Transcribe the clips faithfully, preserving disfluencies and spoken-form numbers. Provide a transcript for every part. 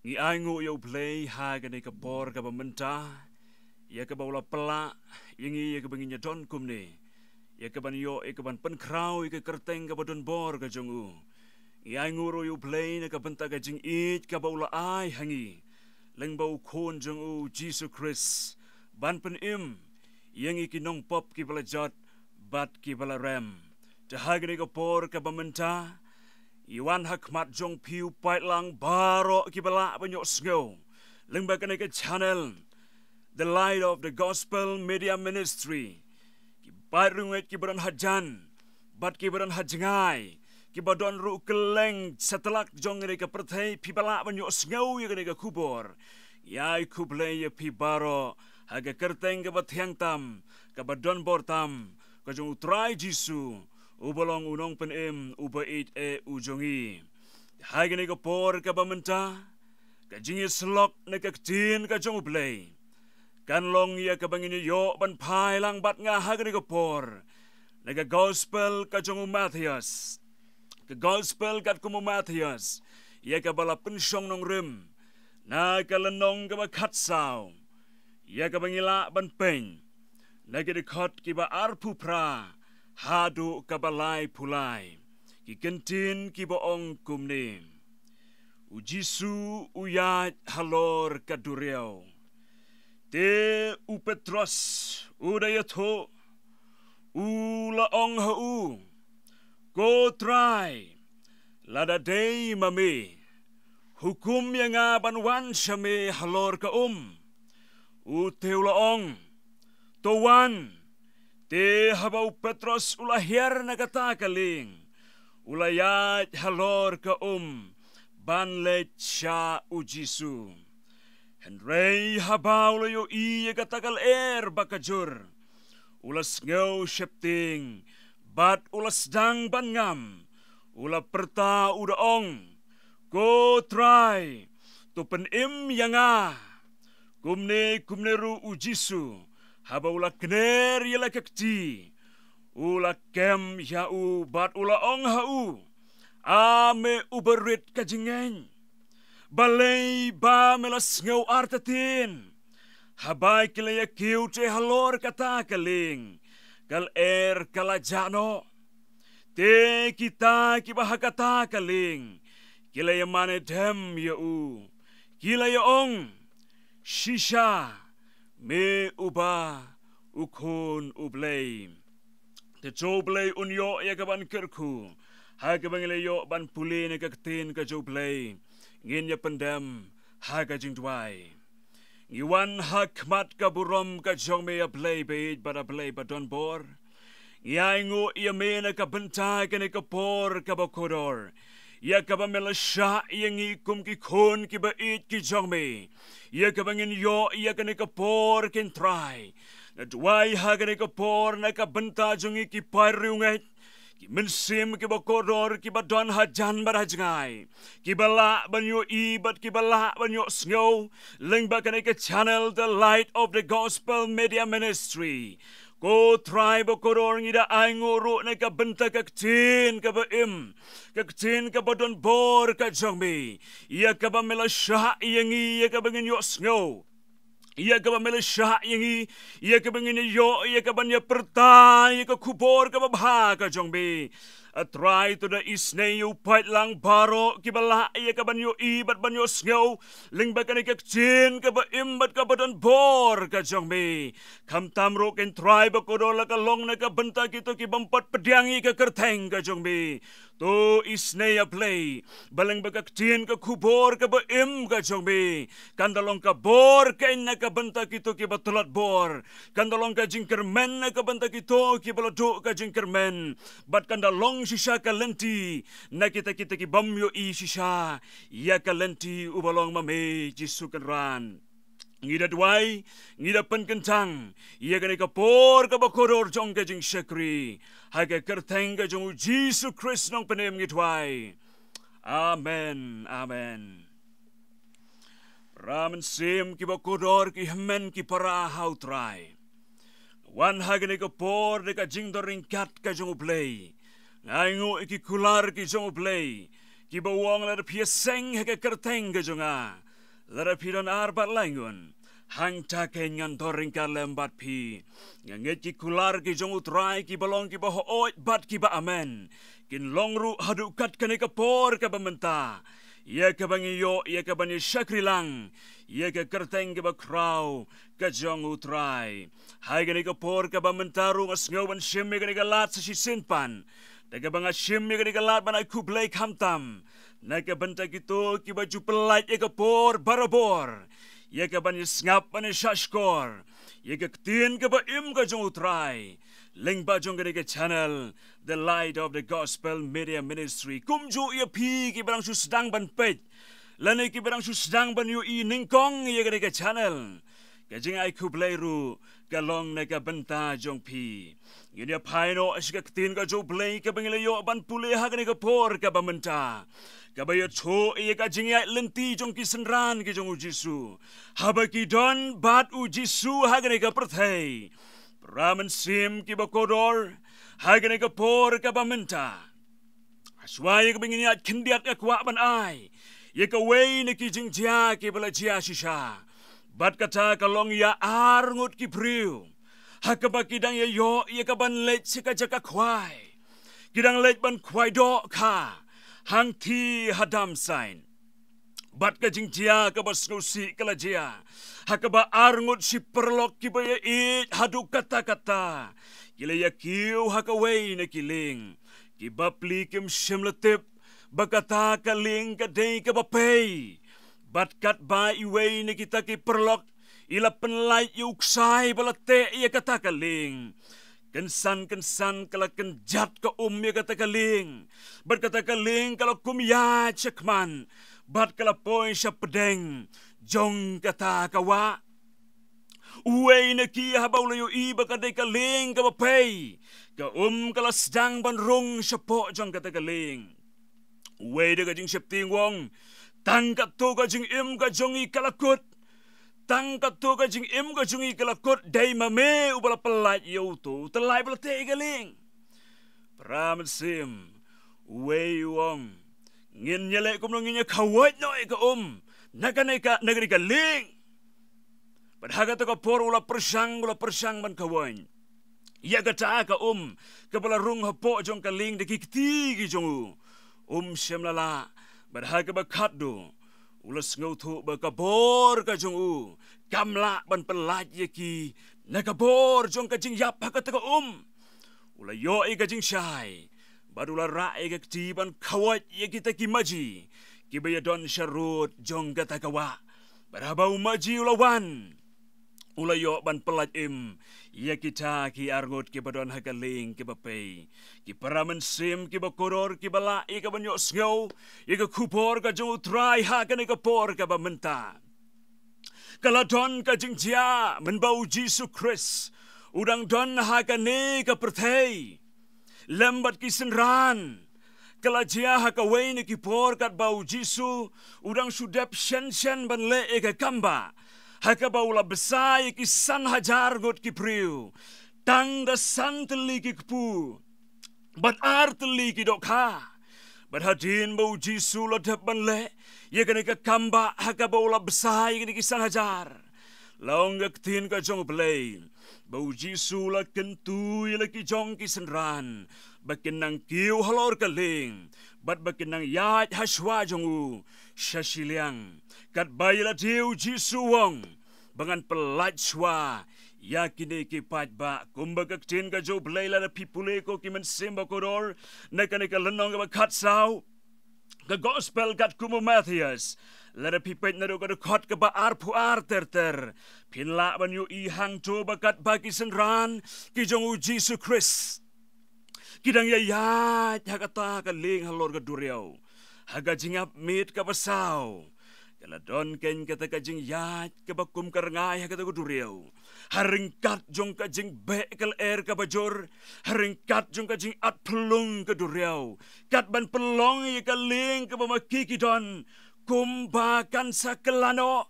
Ngi ainguh ïa U Blei ha kane ka por kaba mynta, ïa kaba u la pynlah ïa ngi ïa kaba ngin ïa don kumne, ïa kaban ïoh, ïa kaban pynkhraw ïa ka kyrteng kaba don bor ka jong u. Ngi ainguh ruh ïa U Blei na ka bynta ka jingïeit kaba u la ai ha ngi lyngba U Khun jong u, Jisu Khrist, ban pynim ïa ngi ki nongpop kiba la jot bad kiba la rem. Te ha kane ka por kaba mynta, ngi wan ha khmat jong phi, u paidlang baroh kiba lah ban ïohsngew lyngba kane ka channel, The Light of the Gospel Media Ministry. Ki paid riewngeit kiba don hajan bad kiba don ha jngai, kiba don ruh kylleng satlak jong kane ka pyrthei, phi ba lah ban ïohsngew ïa kane ka khubor. Ngi ai khublei ïa phi baroh ha ka kyrteng kaba thiang tam, kaba don bor tam, ka jong U Trai Jisu, uba long U Nongpynim uba ïeit eh u jong ngi. Ha kane ka por kaba mynta, ka jingïasyllok na ka ktien ka jong U Blei kan long ïa kaba ngin ïoh ban phai lang bad nga ha kane ka por na ka Gospel ka jong u Mathaios. Ka Gospel katkum u Mathaios, ïa kaba la pynshong nongrim na ka lynnong kaba khatsaw, ïa kaba ngi lah ban peit na ki dkhot kiba arphew phra haduh kaba laiphew lai. Ki kyntien kiba ong kumne: U Jisu u ïaid halor ka duriaw. Te u Petros u da ïathuh, u la ong ha u, Ko Trai, lada dei ma me, hukum ïa nga ban wan sha me halor ka um. U te u la ong, To wan. Te haba u Petros u la hiar na kata ka lieng, u la ïaid halor ka um ban leit sha u Jisu. Hynrei haba u la ïohi ïa kata ka lyer ba ka jur, u la sngew sheptieng bad u la sdang ban ngam. U la pyrta u da ong, Ko Trai, to pynim ïa nga. Kumne kumne ruh u Jisu, haba u la kner ïa la ka kti, u la kem ïa u bad u la ong ha u, A me uba rit ka jingngeit, balei ba me la sngew artatien? Haba ki la ïa kiew te halor kata ka lieng, ka lyer ka la jah noh. Te kita kiba ha kata ka lieng ki la ïa mane dem ïa u, ki la ïa ong, Shisha, me uba u Khun U Blei. Te to U Blei un ïoh ïa kaban kyrkhu ha kaba ngi la ïoh ban pule na ka ktien ka jong U Blei. Ngin ïa pyndem ha ka jingduwai. Ngi wan ha khmat ka burom ka jong me, A Blei ba ïeit bad A Blei ba don bor. Ngi ainguh ïa me na ka bynta kane ka por kaba kordor, ïa kaba me la shah ïa ngi kum ki khun kiba ïeit ki jong me, ïa kaba ngin ïoh ïa kane ka por, ko Trai. Nga duwai ha kane ka por na ka bynta jong ngi ki paid riewngeit, ki mynsiem kiba kordor, kiba don hajan bad hajngai, kiba lah ban ïohi bad kiba lah ban ïohsngew lyngba kane ka channel, The Light of the Gospel Media Ministry. Ko Trai ba kordor, ngi da ainguh ruh na ka bynta ka ktien kaba im, ka ktien kaba don bor ka jong me, ïa kaba me la shah ïa ngi, ïa kaba ngin ïohsngew, ïa kaba me la shah ïa ngi, ïa kaba ngin ïoh, ïa kaban ïa pyrta ïa ka khubor kaba bha ka jong me. A Trai, to da isynei ïa u paidlang baroh kiba lah ïa kaban ïohi bad ban ïohsngew lyngba kane ka ktien kaba im bad kaba don bor ka jong me. Khamtam ruh, ko Trai ba kordor, la ka long na ka bynta kito ki bym pat pdiang ïa ka kyrteng ka jong me, to isynei, A Blei, ba lyngba ka ktien ka khubor kaba im ka jong me, kan da long ka bor keiñ na ka bynta kito kiba tlot bor, kan da long ka jingkyrmen na ka bynta kito kiba la duh ka jingkyrmen, bad kan da long shisha ka lynti na kita kita ki bym ïohi shisha ïa ka lynti uba long ma me, Jisu Kynrad. Ngi da duwai, ngi da pynkyntang ïa kane ka por kaba kordor jong ka jingshakri ha ka kyrteng ka jong u Jisu Khrist Nongpynim ngi duwai. Amen, amen. Para mynsiem kiba kordor, ki hynmen ki para ha u Trai, wan ha kane ka por da ka jingdon ryngkat ka jong U Blei. Nga ainguh ïa ki kular ki jong U Blei kiba ong, lada phi ïaseng ha ka kyrteng ka jong nga, Lada phi don ar bad laingun, hangta keiñ ngan don ryngkat lem bad phi. Nga ngeit ki kular ki jong U Trai kiba long kiba hooid bad kiba amen kin long ruh haduh kat kane ka por kaba mynta, ïa kaba ngi ïoh ïa kaban ïa shakri lang ïa ka kyrteng kaba khraw ka jong U Trai. Ha kane ka por kaba mynta ruh nga sngew ban shim ïa kane ka lad sa shisien pat, da kaba nga shim ïa kane ka lad ban ai khublei khamtam na ka bynta kito kiba ju pyllait ïa ka por barabor ïa kaban ïa sngap ban ïa shahshkor ïa ka ktien kaba im ka jong U Trai lyngba jong kane ka channel, The Light of the Gospel Media Ministry. Kumjuh ïa phi kiba dang shu sdang ban peit lane kiba dang shu sdang ban ïohi nyngkong ïa kane ka channel, ka jingai khublei ruh ka long na ka bynta jong phi. Ngin ïa phai noh sha ka ktien ka jong U Blei kaba ngi la ïoh ban pule ha kane ka por kaba mynta, kaba ïathuh ïa ka jingïaid lynti jong ki synran ki jong U Jisu haba ki don bad U Jisu ha kane ka pyrthei. Para mynsiem kiba kordor, ha kane ka por kaba mynta, shuwa ïa kaba ngin ïaid khyndiat nga kwah ban ai ïa kawei na ki jingjia kiba la jia shisha. Bad kata ka long ïa ar ngut ki briew, ha kaba ki dang ïa ïoh ïa kaban leit sha ka jaka khwai. Ki dang leit ban khwai dohkha hangthie ha dam saiñ. Bad ka jingjia kaba sngewsih ka la jia, ha kaba ar ngut shi paralok kiba ïa ïeit haduh katta katta ki la ïa kiew ha kawei na ki lieng. Ki bapli kim shym la tip ba kata ka lieng ka dei kaba pei. Bad katba iwei na kita ki paralok i la pynlait ïa u ksai ba la teh ïa kata ka lieng, kynsan kynsan ka la kynjat ka um ïa kata ka lieng. Bad kata ka lieng ka la kum ïaid shakhmat bad ka la poi sha pdeng jong kata ka wah. Uwei na ki haba u la ïohi ba ka dei ka lieng kaba pei, ka um ka la sdang ban rung shapoh jong kata ka lieng. Uwei da ka jingsheptieng u ong, tang katto ka jingim ka jong ngi ka la kut. Tang katto ka jingim ka jong ngi ka la kut, dei ma me uba la pynlait ïa uto u tyllai ba la teh ïa ka lieng. Para mynsiem, uwei u ong, ngin ïa leh kumno, ngin ïa khawait noh ïa ka um na kane ka, na kane ka lieng. Bad ha kata ka por u la pyrshang, u la pyrshang ban khawait ïa kata ka um kaba la rung hapoh jong ka lieng da ki kti ki jong u. Um shym la lah. Bad ha kaba khatduh u la sngewthuh ba ka bor ka jong u kam lah ban pynlait ïa ki na ka bor jong ka jingïap ha kata ka um. U la ïoh ïa ka jingshai bad u la rah ïa ka kti ban khawait ïa kita ki maji kiba ïa don sharud jong kata ka wah. Bad haba u maji u la wan, u la ïoh ban pyllait im ïa kita ki ar ngut kiba don ha ka lieng kaba pei. Ki para mynsiem kiba kordor, kiba lah ïa kaban ïohsngew ïa ka khubor ka jong U Trai ha kane ka por kaba mynta, ka la don ka jingjia mynba U Jisu Khrist u dang don ha kane ka pyrthei lem bad ki synran. Ka la jia ha kawei na ki por katba U Jisu u dang shu dep shen shen ban leh ïa ka kambah, ha kaba u la bsa ïa ki san hajar ngut ki briew tang da san tylli ki kpu bad ar tylli ki dohkha. Bad hadien ba U Jisu u la dep ban leh ïa kane ka kambah ha kaba u la bsa ïa kine ki san hajar, la ong ka ktien ka jong U Blei ba U Jisu u la kyntu ïa la ki jong ki synran ba kin nang kiew halor ka lieng bad ba kin nang ïaid hashwa jong u sha shiliang. Katba ïa lade U Jisu u ong ba ngan pyllait shuwa ïa kine ki paidbah. Kumba ka ktien ka jong U Blei, lada phi pule, ko ki mynsiem ba kordor, na kane ka lynnong kaba khatsaw, ka Gospel katkum u Mathaios, lada phi peit naduh ka dkhot kaba arphew ar ter ter, phin lah ban ïohi hangto ba katba ki synran ki jong U Jisu Khrist ki dang ïa ïaid ha kata ka lieng halor ka duriaw, ha ka jingïap miet kaba saw, ka la don keiñ kata ka jingïaid kaba kum ka rngai ha kata ka duriaw, ha ryngkat jong ka jingbeh ka lyer kaba jur, ha ryngkat jong ka jingat phyllung ka duriaw, kat ban pynlong ïa ka lieng kaba ma ki ki don kumba kan sa kylla noh.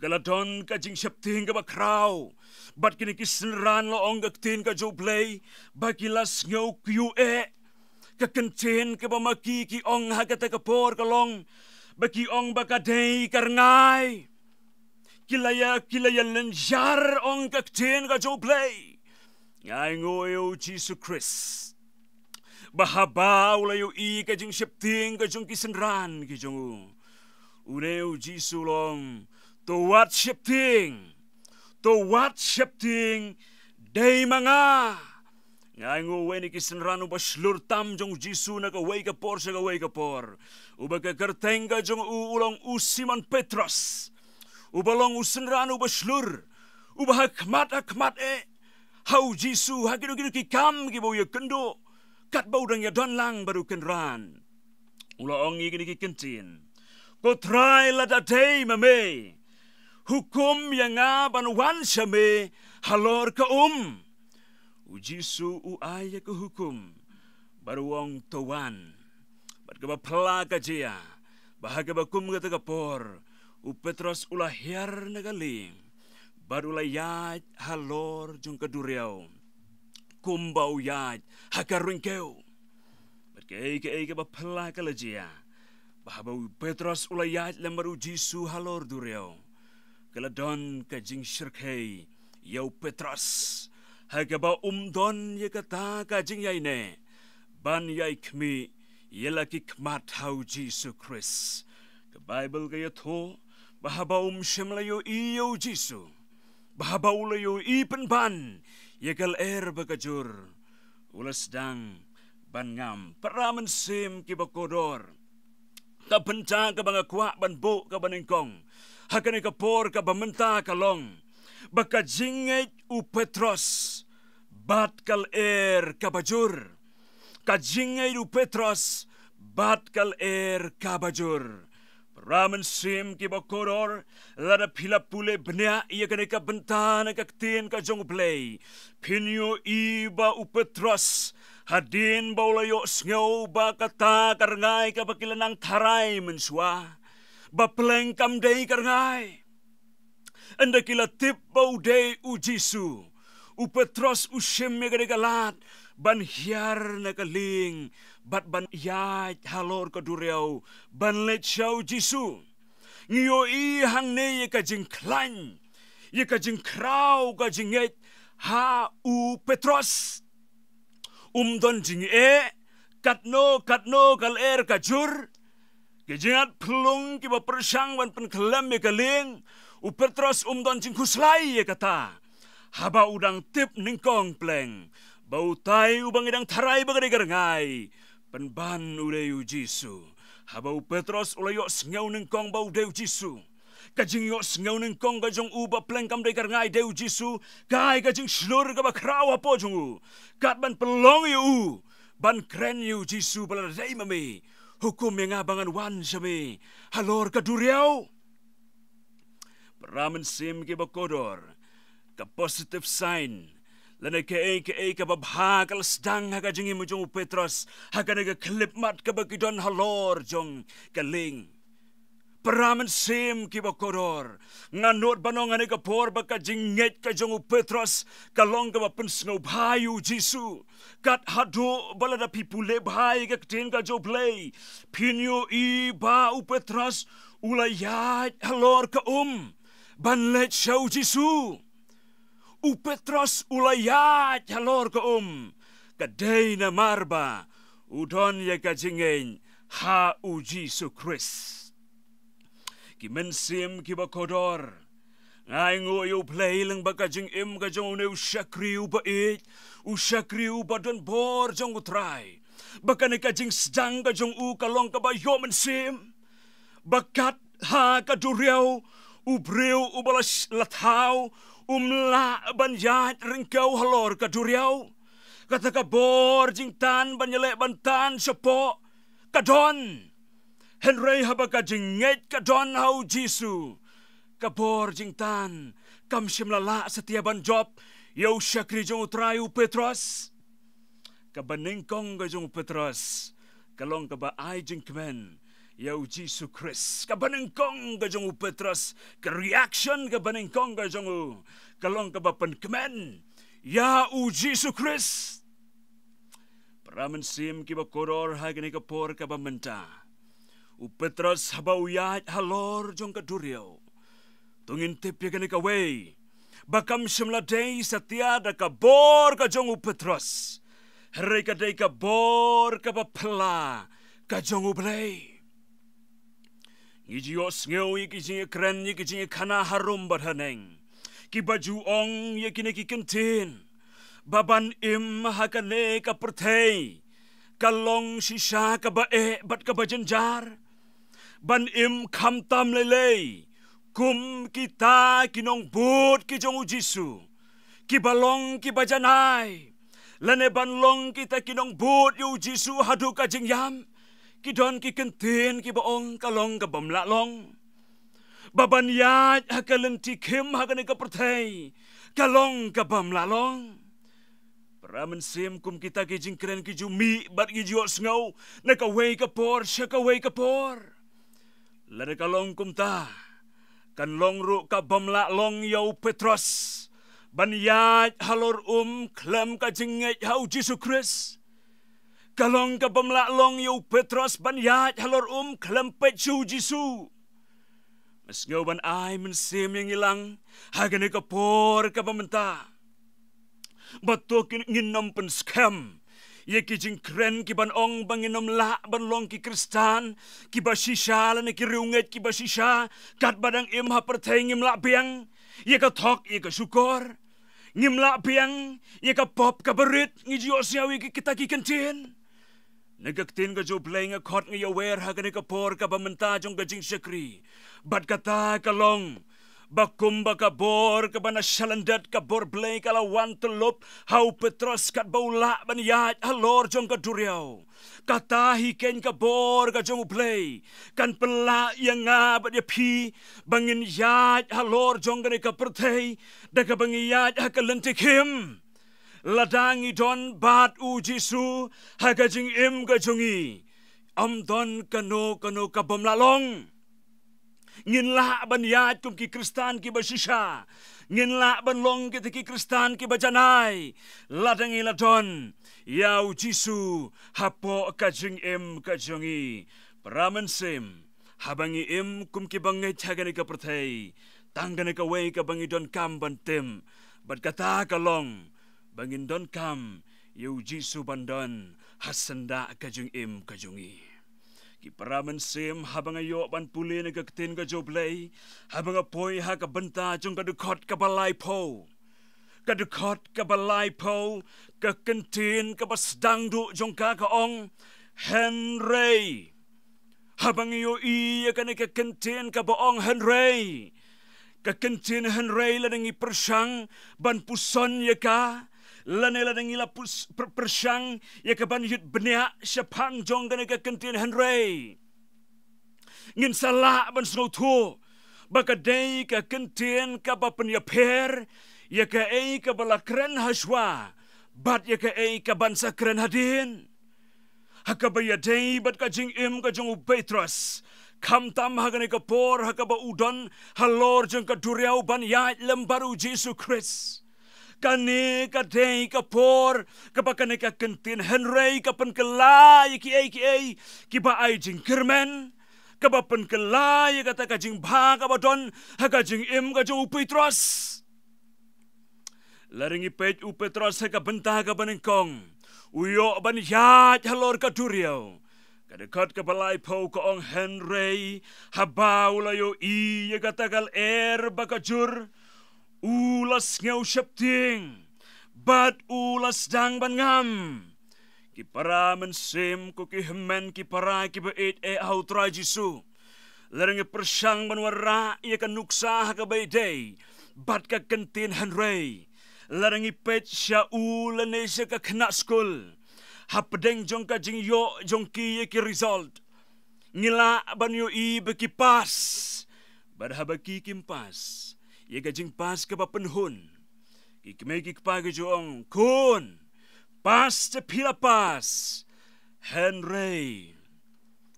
Ka la don ka jingsheptieng kaba khraw bad kine ki synran, la ong ka ktien ka jong U Blei ba ki la sngew kyiuh eh. Ka kyntien kaba ma ki ki ong ha kata ka por ka long ba ki ong ba ka dei ka rngai. Ki la ïa, ki la ïa lynjar, ong ka ktien ka jong U Blei. Nga ainguh ïa U Jisu Khrist ba haba u la ïohi ka jingsheptieng ka jong ki synran ki jong u, une U Jisu u ong, to wat sheptieng, to wat sheptieng, dei ma nga. Nga ainguh uwei na ki synran uba shlur tam jong U Jisu na kawei ka por sha kawei ka por, uba ka kyrteng ka jong u u long u Simon Petros, uba long u synran uba shlur, uba ha khmat ha khmat eh ha U Jisu ha kino kino ki kam kiba u ïakynduh, katba u dang ïadon lang bad u kynran. U la ong ïa kine ki ktien, ko Trai, lada dei ma me, hukum ïa nga ban wan sha me halor ka um. U Jisu u ai ïa ka hukum bad u ong, to wan. Bad kaba phylla ka jia ba ha kaba kum kata ka por, u Petros u la hiar na ka lieng bad u la ïaid halor jong ka duriaw, kumba u ïaid ha ka ryngkew. Bad kaei kaei kaba phylla ka la jia, ba haba u Petros u la ïaid lem bad U Jisu halor duriaw, ka la don ka jingshyrkhei ïa u Petros, ha kaba um don ïa kata ka jingïaineh ban ïai khmih ïa la ki khmat ha U Jisu Khrist. Ka Baibl ka ïathuh ba haba um shym la ïohi ïa U Jisu, ba haba u la ïohi pynban ïa ka lyer bad ka jur, u la sdang ban ngam. Para mynsiem kiba kordor, ka bynta kaba nga kwah ban buh kaba nyngkong ha kane ka por kaba mynta ka long ba ka jingngeit u Petros bad ka lyer kaba jur. Ka jingngeit u Petros bad ka lyer kaba jur. Para mynsiem kiba kordor, lada phi la pule bniah ïa kane ka bynta na ka ktien ka jong U Blei, phin ïohi ba u Petros, hadien ba u la ïohsngew ba kata ka rngai kaba ki la nang tharai mynshuwa, ba pleng kam dei ka rngai, ynda ki la tip ba u dei U Jisu, u Petros u shim ïa kane ka lad ban hiar na ka lieng bad ban ïaid halor ka duriaw ban leit sha U Jisu. Ngi ïohi hangne ïa ka jingkhlaiñ, ïa ka jingkhraw ka jingngeit ha u Petros. Um don jingeh, katno katno ka lyer ka jur, ki jingat phlung kiba pyrshang ban pynkhlem ïa ka lieng, u Petros um don jingkhuslai ïa kata. Haba u dang tip nyngkong pleng ba utai uba ngi dang tharai ba ka dei ka rngai, pynban u dei U Jisu. Haba u Petros u la ïohsngew nyngkong ba u dei U Jisu, ka jingïohsngew nyngkong ka jong u ba pleng kam dei ka rngai, dei U Jisu, ka ai ka jingshlur kaba khraw hapoh jong u, kat ban pynlong ïa u ban kren ïa U Jisu ba lada dei ma me, hukum ïa nga ba ngan wan sha me halor ka duriaw. Para mynsiem kiba kordor, ka positive sign lane kaei kaei kaba bha ka la sdang ha ka jingim jong u Petros ha kane ka khyllipmat kaba ki don halor jong ka lieng. Para mynsiem kiba kordor, nga nud ban ong ha kane ka por ba ka jingngeit ka jong u Petros ka long kaba pynsngewbha ïa U Jisu. Kat haduh ba lada phi pule bha ïa ka ktien ka jong U Blei, phin ïohi ba u Petros u la ïaid halor ka um ban leit sha U Jisu. U Petros u la ïaid halor ka um, ka dei namar ba u don ïa ka jingngeit ha U Jisu Khrist. Ki mynsiem kiba kordor, nga ainguh ïa U Blei lyngba ka jingim ka jong une u shakri uba ïeit, u shakri uba don bor jong U Trai, ba kane ka jingsdang ka jong u ka long kaba ïoh mynsiem. Ba kat ha ka duriaw, u briew uba la sh-, la thaw, um lah ban ïaid ryngkew halor ka duriaw. Kata ka bor jingtan ban ïaleh ban tan shapoh ka don. Hynrei haba ka jingngeit ka don ha U Jisu, ka bor jingtan kam shym la lah satia ban jop ïa u shakri jong U Trai u Petros. Kaba nyngkong ka jong u Petros ka long kaba ai jingkmen ïa U Jisu Khrist. Kaba nyngkong ka jong u Petros, ka reaction kaba nyngkong ka jong u ka long kaba pynkmen ïa U Jisu Khrist. Para mynsiem kiba kordor, ha kane ka por kaba mynta, U Petros haba u ïaid halor jong ka duriaw, to ngin tip ïa kane kawei, ba kam shym la dei satia da ka bor ka jong u Petros, hynrei ka dei ka bor kaba phylla ka jong U Blei. Ngi ju ïohsngew ïa ki jingïakren, ïa ki jingïakhana harum bad haneng, kiba ju ong ïa kine ki kyntien, ba ban im ha kane ka pyrthei ka long shisha kaba eh bad kaba jynjar. Ban im khamtam lei lei kum kita ki nongbud ki jong U Jisu, kiba long kiba janai, lane ban long kita ki nongbud ïa U Jisu haduh ka jingïap, ki don ki kyntien kiba ong ka long kabym lah long. Ba ban ïaid ha ka lynti khim ha kane ka pyrthei ka long kabym lah long. Para mynsiem, kum kita ki jingkren ki ju mih bad ki ju ïohsngew na kawei ka por sha kawei ka por. Lada ka long kumta, kan long ruh kabym lah long ïa u Petros ban ïaid halor um khlem ka jingngeit ha U Jisu Khrist. Ka long kabym lah long ïa u Petros ban ïaid halor um khlem peit sha U Jisu. Nga sngew ban ai mynsiem ïa ngi lang ha kane ka por kaba mynta, ba to ngin nym pynskhem ïa ki jingkren kiban ong ba ngin nym lah ban long ki Khristan kiba shisha lane ki riewngeit kiba shisha. Katba dang im ha pyrthei ngim lah biang ïa ka thok ïa ka shukor, ngim lah biang ïa ka pop kaba rit. Ngi ju ïohsngew ïa kita ki kyntien. Na ka ktien ka jong U Blei nga khot, nga ïawer ha kane ka por kaba mynta jong ka jingshakri, bad kata ka long ba kumba ka bor kaba na shalyndet, ka bor Blei ka la wan tyllup ha u Petros katba u lah ban ïaid halor jong ka duriaw. Kata hi keiñ ka bor ka jong U Blei kan pynlah ïa nga bad ïa phi ba ngin ïaid halor jong kane ka pyrthei da kaba ngi ïaid ha ka lynti khim. Lada ngi don bad U Jisu ha ka jingim ka jong ngi, ym don kano kano kabym lah long. Ngin lah ban ïaid kum ki Khristan kiba shisha, ngin lah ban long kita ki Khristan kiba janai, lada ngi la don ïa U Jisu hapoh ka jingim ka jong ngi. Para mynsiem, haba ngi im kum kiba ngeit ha kane ka pyrthei, tang kane kawei kaba ngi donkam ban tip, bad kata ka long ba ngin donkam ïa U Jisu ban don ha syndah ka jingim ka jong ngi. Ki para mynsiem, haba nga ïoh ban pule na ka ktien ka jong U Blei, haba nga poi ha ka bynta jong ka dkhot kaba laiphew, ka dkhot kaba laiphew, ka kyntien kaba sdang duh jong ka ka ong, hynrei. Haba ngi ïohi ïa kane ka kyntien kaba ong hynrei, ka kyntien hynrei lada ngi pyrshang ban puson ïa ka, lane lada ngi la pus-, pyr-, pyrshang ïa ka ban ïit bniah shaphang jong kane ka kyntien hynrei, ngin sa lah ban sngewthuh ba ka dei ka kyntien kaba pynïapher ïa kaei kaba la kren hashwa bad ïa kaei kaban sa kren hadien. Ha kaba ïadei bad ka jingim ka jong u Petros, khamtam ha kane ka por ha kaba u don halor jong ka duriaw ban ïaid lem bad U Jisu Khrist. Kane ka dei ka por kaba kane ka kyntien hynrei ka pynkylla ïa kiei kiei kiba ai jingkyrmen, kaba pynkylla ïa kata ka jingbha kaba don ha ka jingim ka jong u Petros. Lada ngi peit u Petros ha ka bynta kaba nyngkong, u ïoh ban ïaid halor ka duriaw. Ka dkhot kaba laiphew ka ong hynrei haba u la ïohi ïa kata ka lyer ba ka jur, u la sngew sheptieng bad u la sdang ban ngam. Ki para mynsiem, ko ki hynmen, ki para kiba ïeit eh ha u Trai Jisu, lada ngi pyrshang ban wanrah ïa ka nuksa ha kaba ïadei bad ka kyntien hynrei, lada ngi peit sha u lane sha ka khynnah skul, hapdeng jong ka jingïoh jong ki ïa ki result, ngi lah ban ïohi ba ki pass. Bad haba ki kim pass, ïa ka jingpass kaba pynhun, ki kmie ki kpa ki ju ong, khun, pass te phi la pass. Hynrei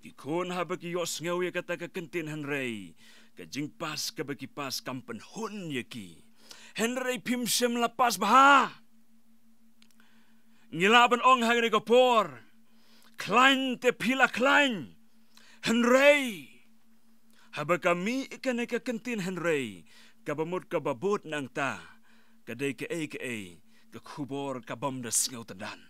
ki khun haba ki ïohsngew ïa kata ka kyntien hynrei, ka jingpass kaba ki pass kam pynhun ïa ki. Hynrei phim shym la pass bha. Ngi lah ban ong ha kane ka por, khlaiñ te phi la khlaiñ. Hynrei haba ka mih kane ka kyntien hynrei, kaba mut kaba bud nangta ka dei kaei kaei, ka khubor ka bym da sngewtyndan.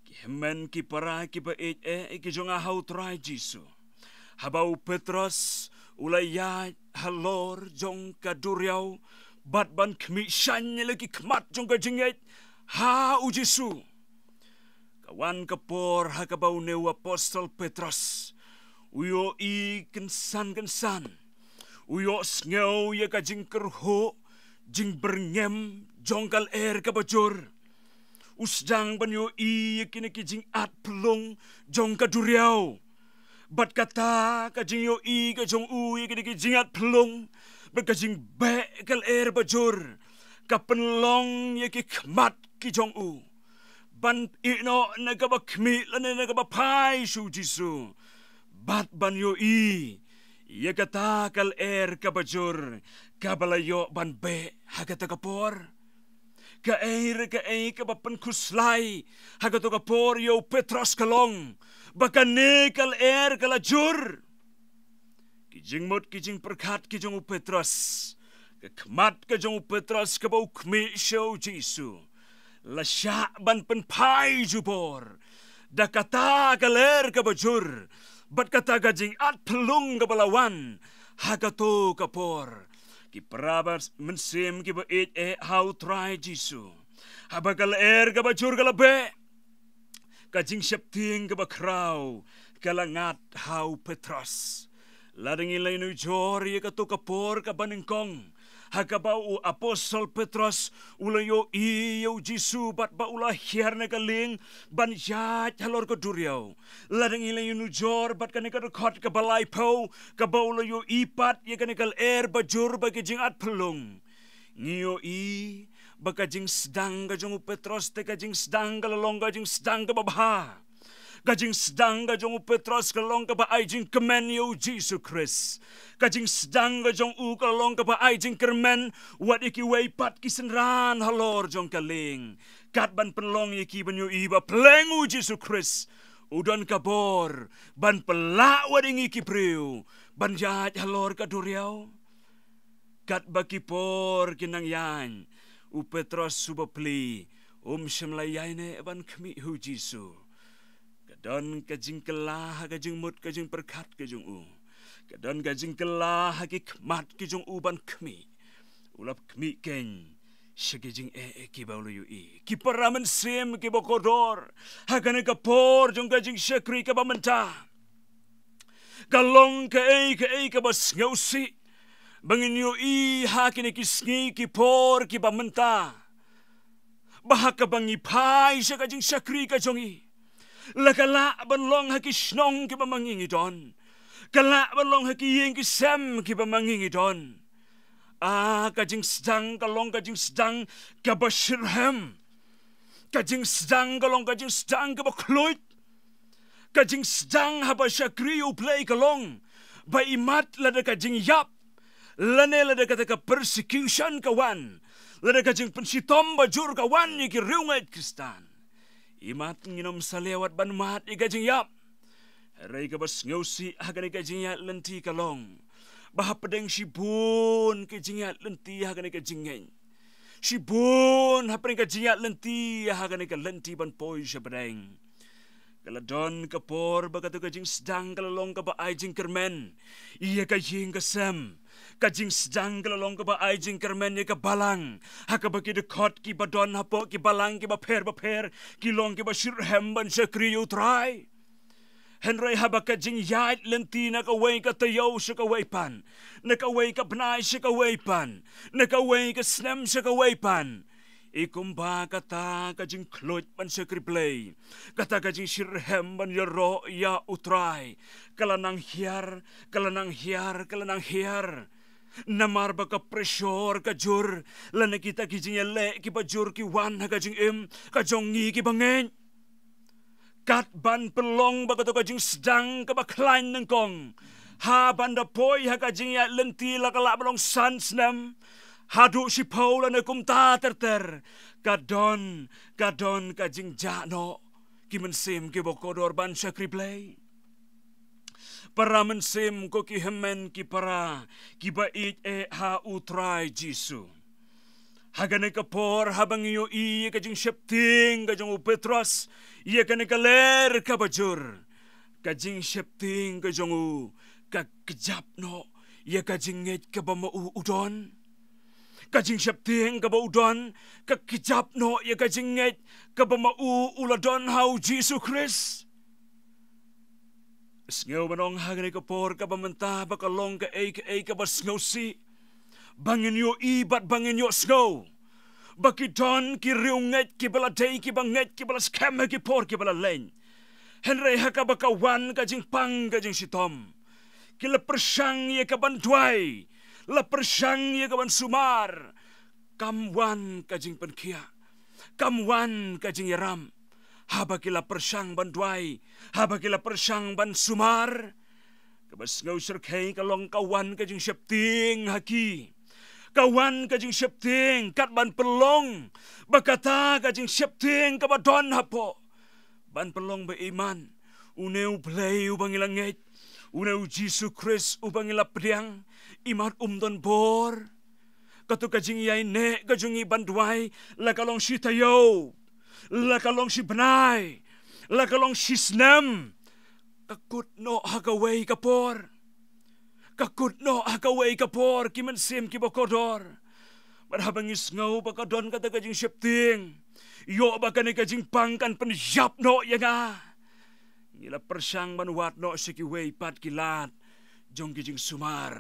Ki hynmen ki para kiba ïeit eh ki jong nga ha u Trai Jisu, haba u Petros u la ïaid halor jong ka duriaw bad ban khmih shaiñ ïa la ki khmat jong ka jingngeit ha u Jisu, ka wan ka por ha kaba une u apostol Petros u ïohi kynsan kynsan, u ïohsngew ïa ka jingkyrhuh jingbyrngem jong ka lyer kaba jur. U sdang ban ïohi ïa kine ki jingat phyllung jong ka duriaw. Bad kata ka jingïohi ka jong u ïa kine ki jingat phyllung bad ka jingbeh ka lyer ba jur, ka pynlong ïa ki khmat ki jong u ban ïehnoh na kaba khmih lane na kaba phai sha u Jisu, bad ban ïohi ïa kata ka lyer kaba jur kaba la ïoh ban beh ha kata ka por. Kaei re kaei kaba pynkhuslai ha kato ka por ïa u Petros ka long ba kane ka lyer ka la jur. Ki jingmut ki jingpyrkhat ki jong u Petros, ka khmat ka jong u Petros kaba u khmih sha u Jisu, la shah ban pynphai jubor da kata ka lyer kaba jur bad kata ka jingat phyllung kaba la wan ha kato ka por. Ki para mynsiem kiba ïeit eh ha u Trai Jisu, haba ka lyer kaba jur ka la beh, ka jingsheptieng kaba khraw ka la ngat ha u Petros. Lada ngi la ïanujor ïa kato ka por kaba nyngkong, ha kaba u apostol Petros u la ïohi ïa u Jisu bad ba u la hiar na ka lieng ban ïaid halor ka duriaw. Lada ngi la ïanujor bad kane ka dkhot kaba laiphew kaba u la ïohi pat ïa kane ka lyer ba jur bad ki jingat phyllung, ngi ïohi ba ka jingsdang ka jong u Petros te ka jingsdang ka la long ka jingsdang kaba bha. Ka jingsdang ka jong u Petros ka long kaba ai jingkyrmen ïa u Jisu Khrist. Ka jingsdang ka jong u ka long kaba ai jingkyrmen wat ïa kiwei pat ki synran halor jong ka lieng, kat ban pynlong ïa ki ban ïohi ba pleng u Jisu Khrist u don ka bor ban pynlah wat ïa ngi ki briew ban ïaid halor ka duriaw. Katba ki por ki nang ïaid, u Petros u bapli um shym la ïaineh ban khmih ha u Jisu. Ka don ka jingkylla ha ka jingmut ka jingpyrkhat ka jong u. Ka don ka jingkylla ha ki khmat ki jong u ban khmih. U la khmih keiñ sha ki jingeh kiba u la ïohi. Ki para mynsiem kiba kordor, ha kane ka por jong ka jingshakri kaba mynta, ka long kaei kaei kaba sngewsih ba ngin ïohi ha kine ki sngi ki por kiba mynta, ba ha kaba ngi phai sha ka jingshakri ka jong ngi, la ka lah ban long ha ki shnong kiba ma ngi ngi don, ka lah ban long ha ki ïing ki sem kiba ma ngi ngi don. Ah, ka jingsdang ka long ka jingsdang kaba shitrhem. Ka jingsdang ka long ka jingsdang kaba khluit. Ka jingsdang haba shakri ïa u Blei ka long ba imat lada ka jingïap, lane lada kata ka persecution ka wan, lada ka jingpynshitom ba jur ka wan ïa ki riewngeit Khristan, imat ngin ym salia wat ban mad ïa ka jingïap. Hynrei kaba sngewsih ha kane ka jingïaid lynti ka long ba hapdeng shibun ki jingïaid lynti ha kane ka jingngeit, shibun hapdeng ka jingïaid lynti ha kane ka lynti ban poi sha pdeng, ka la don ka por ba kato ka jingsdang ka la long kaba ai jingkyrmen ïa ka ïing ka sem. Ka jingsdang ka la long kaba ai jingkyrmen ïa ka balang, ha kaba ki dkhot kiba don hapoh ki balang kiba pher bapher ki long kiba shitrhem ban shakri ïa u Trai. Hynrei haba ka jingïaid lynti na kawei ka taïew sha kawei pat, na kawei ka bnai sha kawei pat, na kawei ka snem sha kawei pat, i kumba kata ka jingkhluit ban shakri Blei, kata ka jingshitrhem ban ïaroh ïa u Trai, ka la nang hiar, ka la nang hiar, ka la nang hiar. Namar ba ka pressure ka jur, lane kita ki jingïaleh kiba jur ki wan ha ka jingim ka jong ngi kiba ngeit. Kat ban pynlong ba kato ka jingsdang kaba khlaiñ nyngkong, ha ban da poi ha ka jingïaid lynti la ka lah ba long san snem haduh shiphew lane kumta ter ter, ka don, ka don ka jingjah noh ki mynsiem kiba kordor ban shakri Blei. Para mynsiem, ko ki hynmen ki para kiba ïeit eh ha U Trai Jisu. Ha kane ka por haba ngi ïohi ïa ka jingsheptieng ka jong u Petros ïa kane ka lyer kaba jur, ka jingsheptieng ka jong u ka kjap noh ïa ka jingngeit kaba ma u u don. Ka jingsheptieng kaba u don ka kjap noh ïa ka jingngeit kaba ma u u la don ha U Jisu Khrist. Sngewbha nong ha kane ka por kaba mynta ba ka long kaei kaei kaba sngewsih ba ngin ïohi bad ba ngin ïohsngew ba ki don ki riewngeit kiba la dei kiba ngeit kiba la skhem ha ki por kiba la leit. Hynrei ha kaba ka wan ka jingpang ka jingshitom, ki la pyrshang ïa ka ban duwai, la pyrshang ïa ka ban sumar. Kam wan ka jingpynkhiah, kam wan ka jingïarap. Haba ki la pyrshang ban duwai, haba ki la pyrshang ban sumar, kaba sngewsih ka long ka wan ka jingsheptieng ha ki. Ka wan ka jingsheptieng kat ban pynlong ba kata ka jingsheptieng kaba don hapoh ban pynlong ba imat une U Blei uba ngi la ngeit, une U Jisu Khrist uba ngi la pdiang, imat um don bor. Kato ka jingïaineh ka jong ngi ban duwai, la ka long shi taïew, la ka long shi bnai, la ka long shi snem, ka kut noh ha kawei ka por. Ka kut noh ha kawei ka por, ki mynsiem kiba kordor. Bad haba ngi sngew ba ka don kata ka jingsheptieng, ïoh ba kane ka jingpang kan pynïap noh ïa nga, ngi la pyrshang ban wad noh sha kiwei pat ki lad jong ki jingsumar.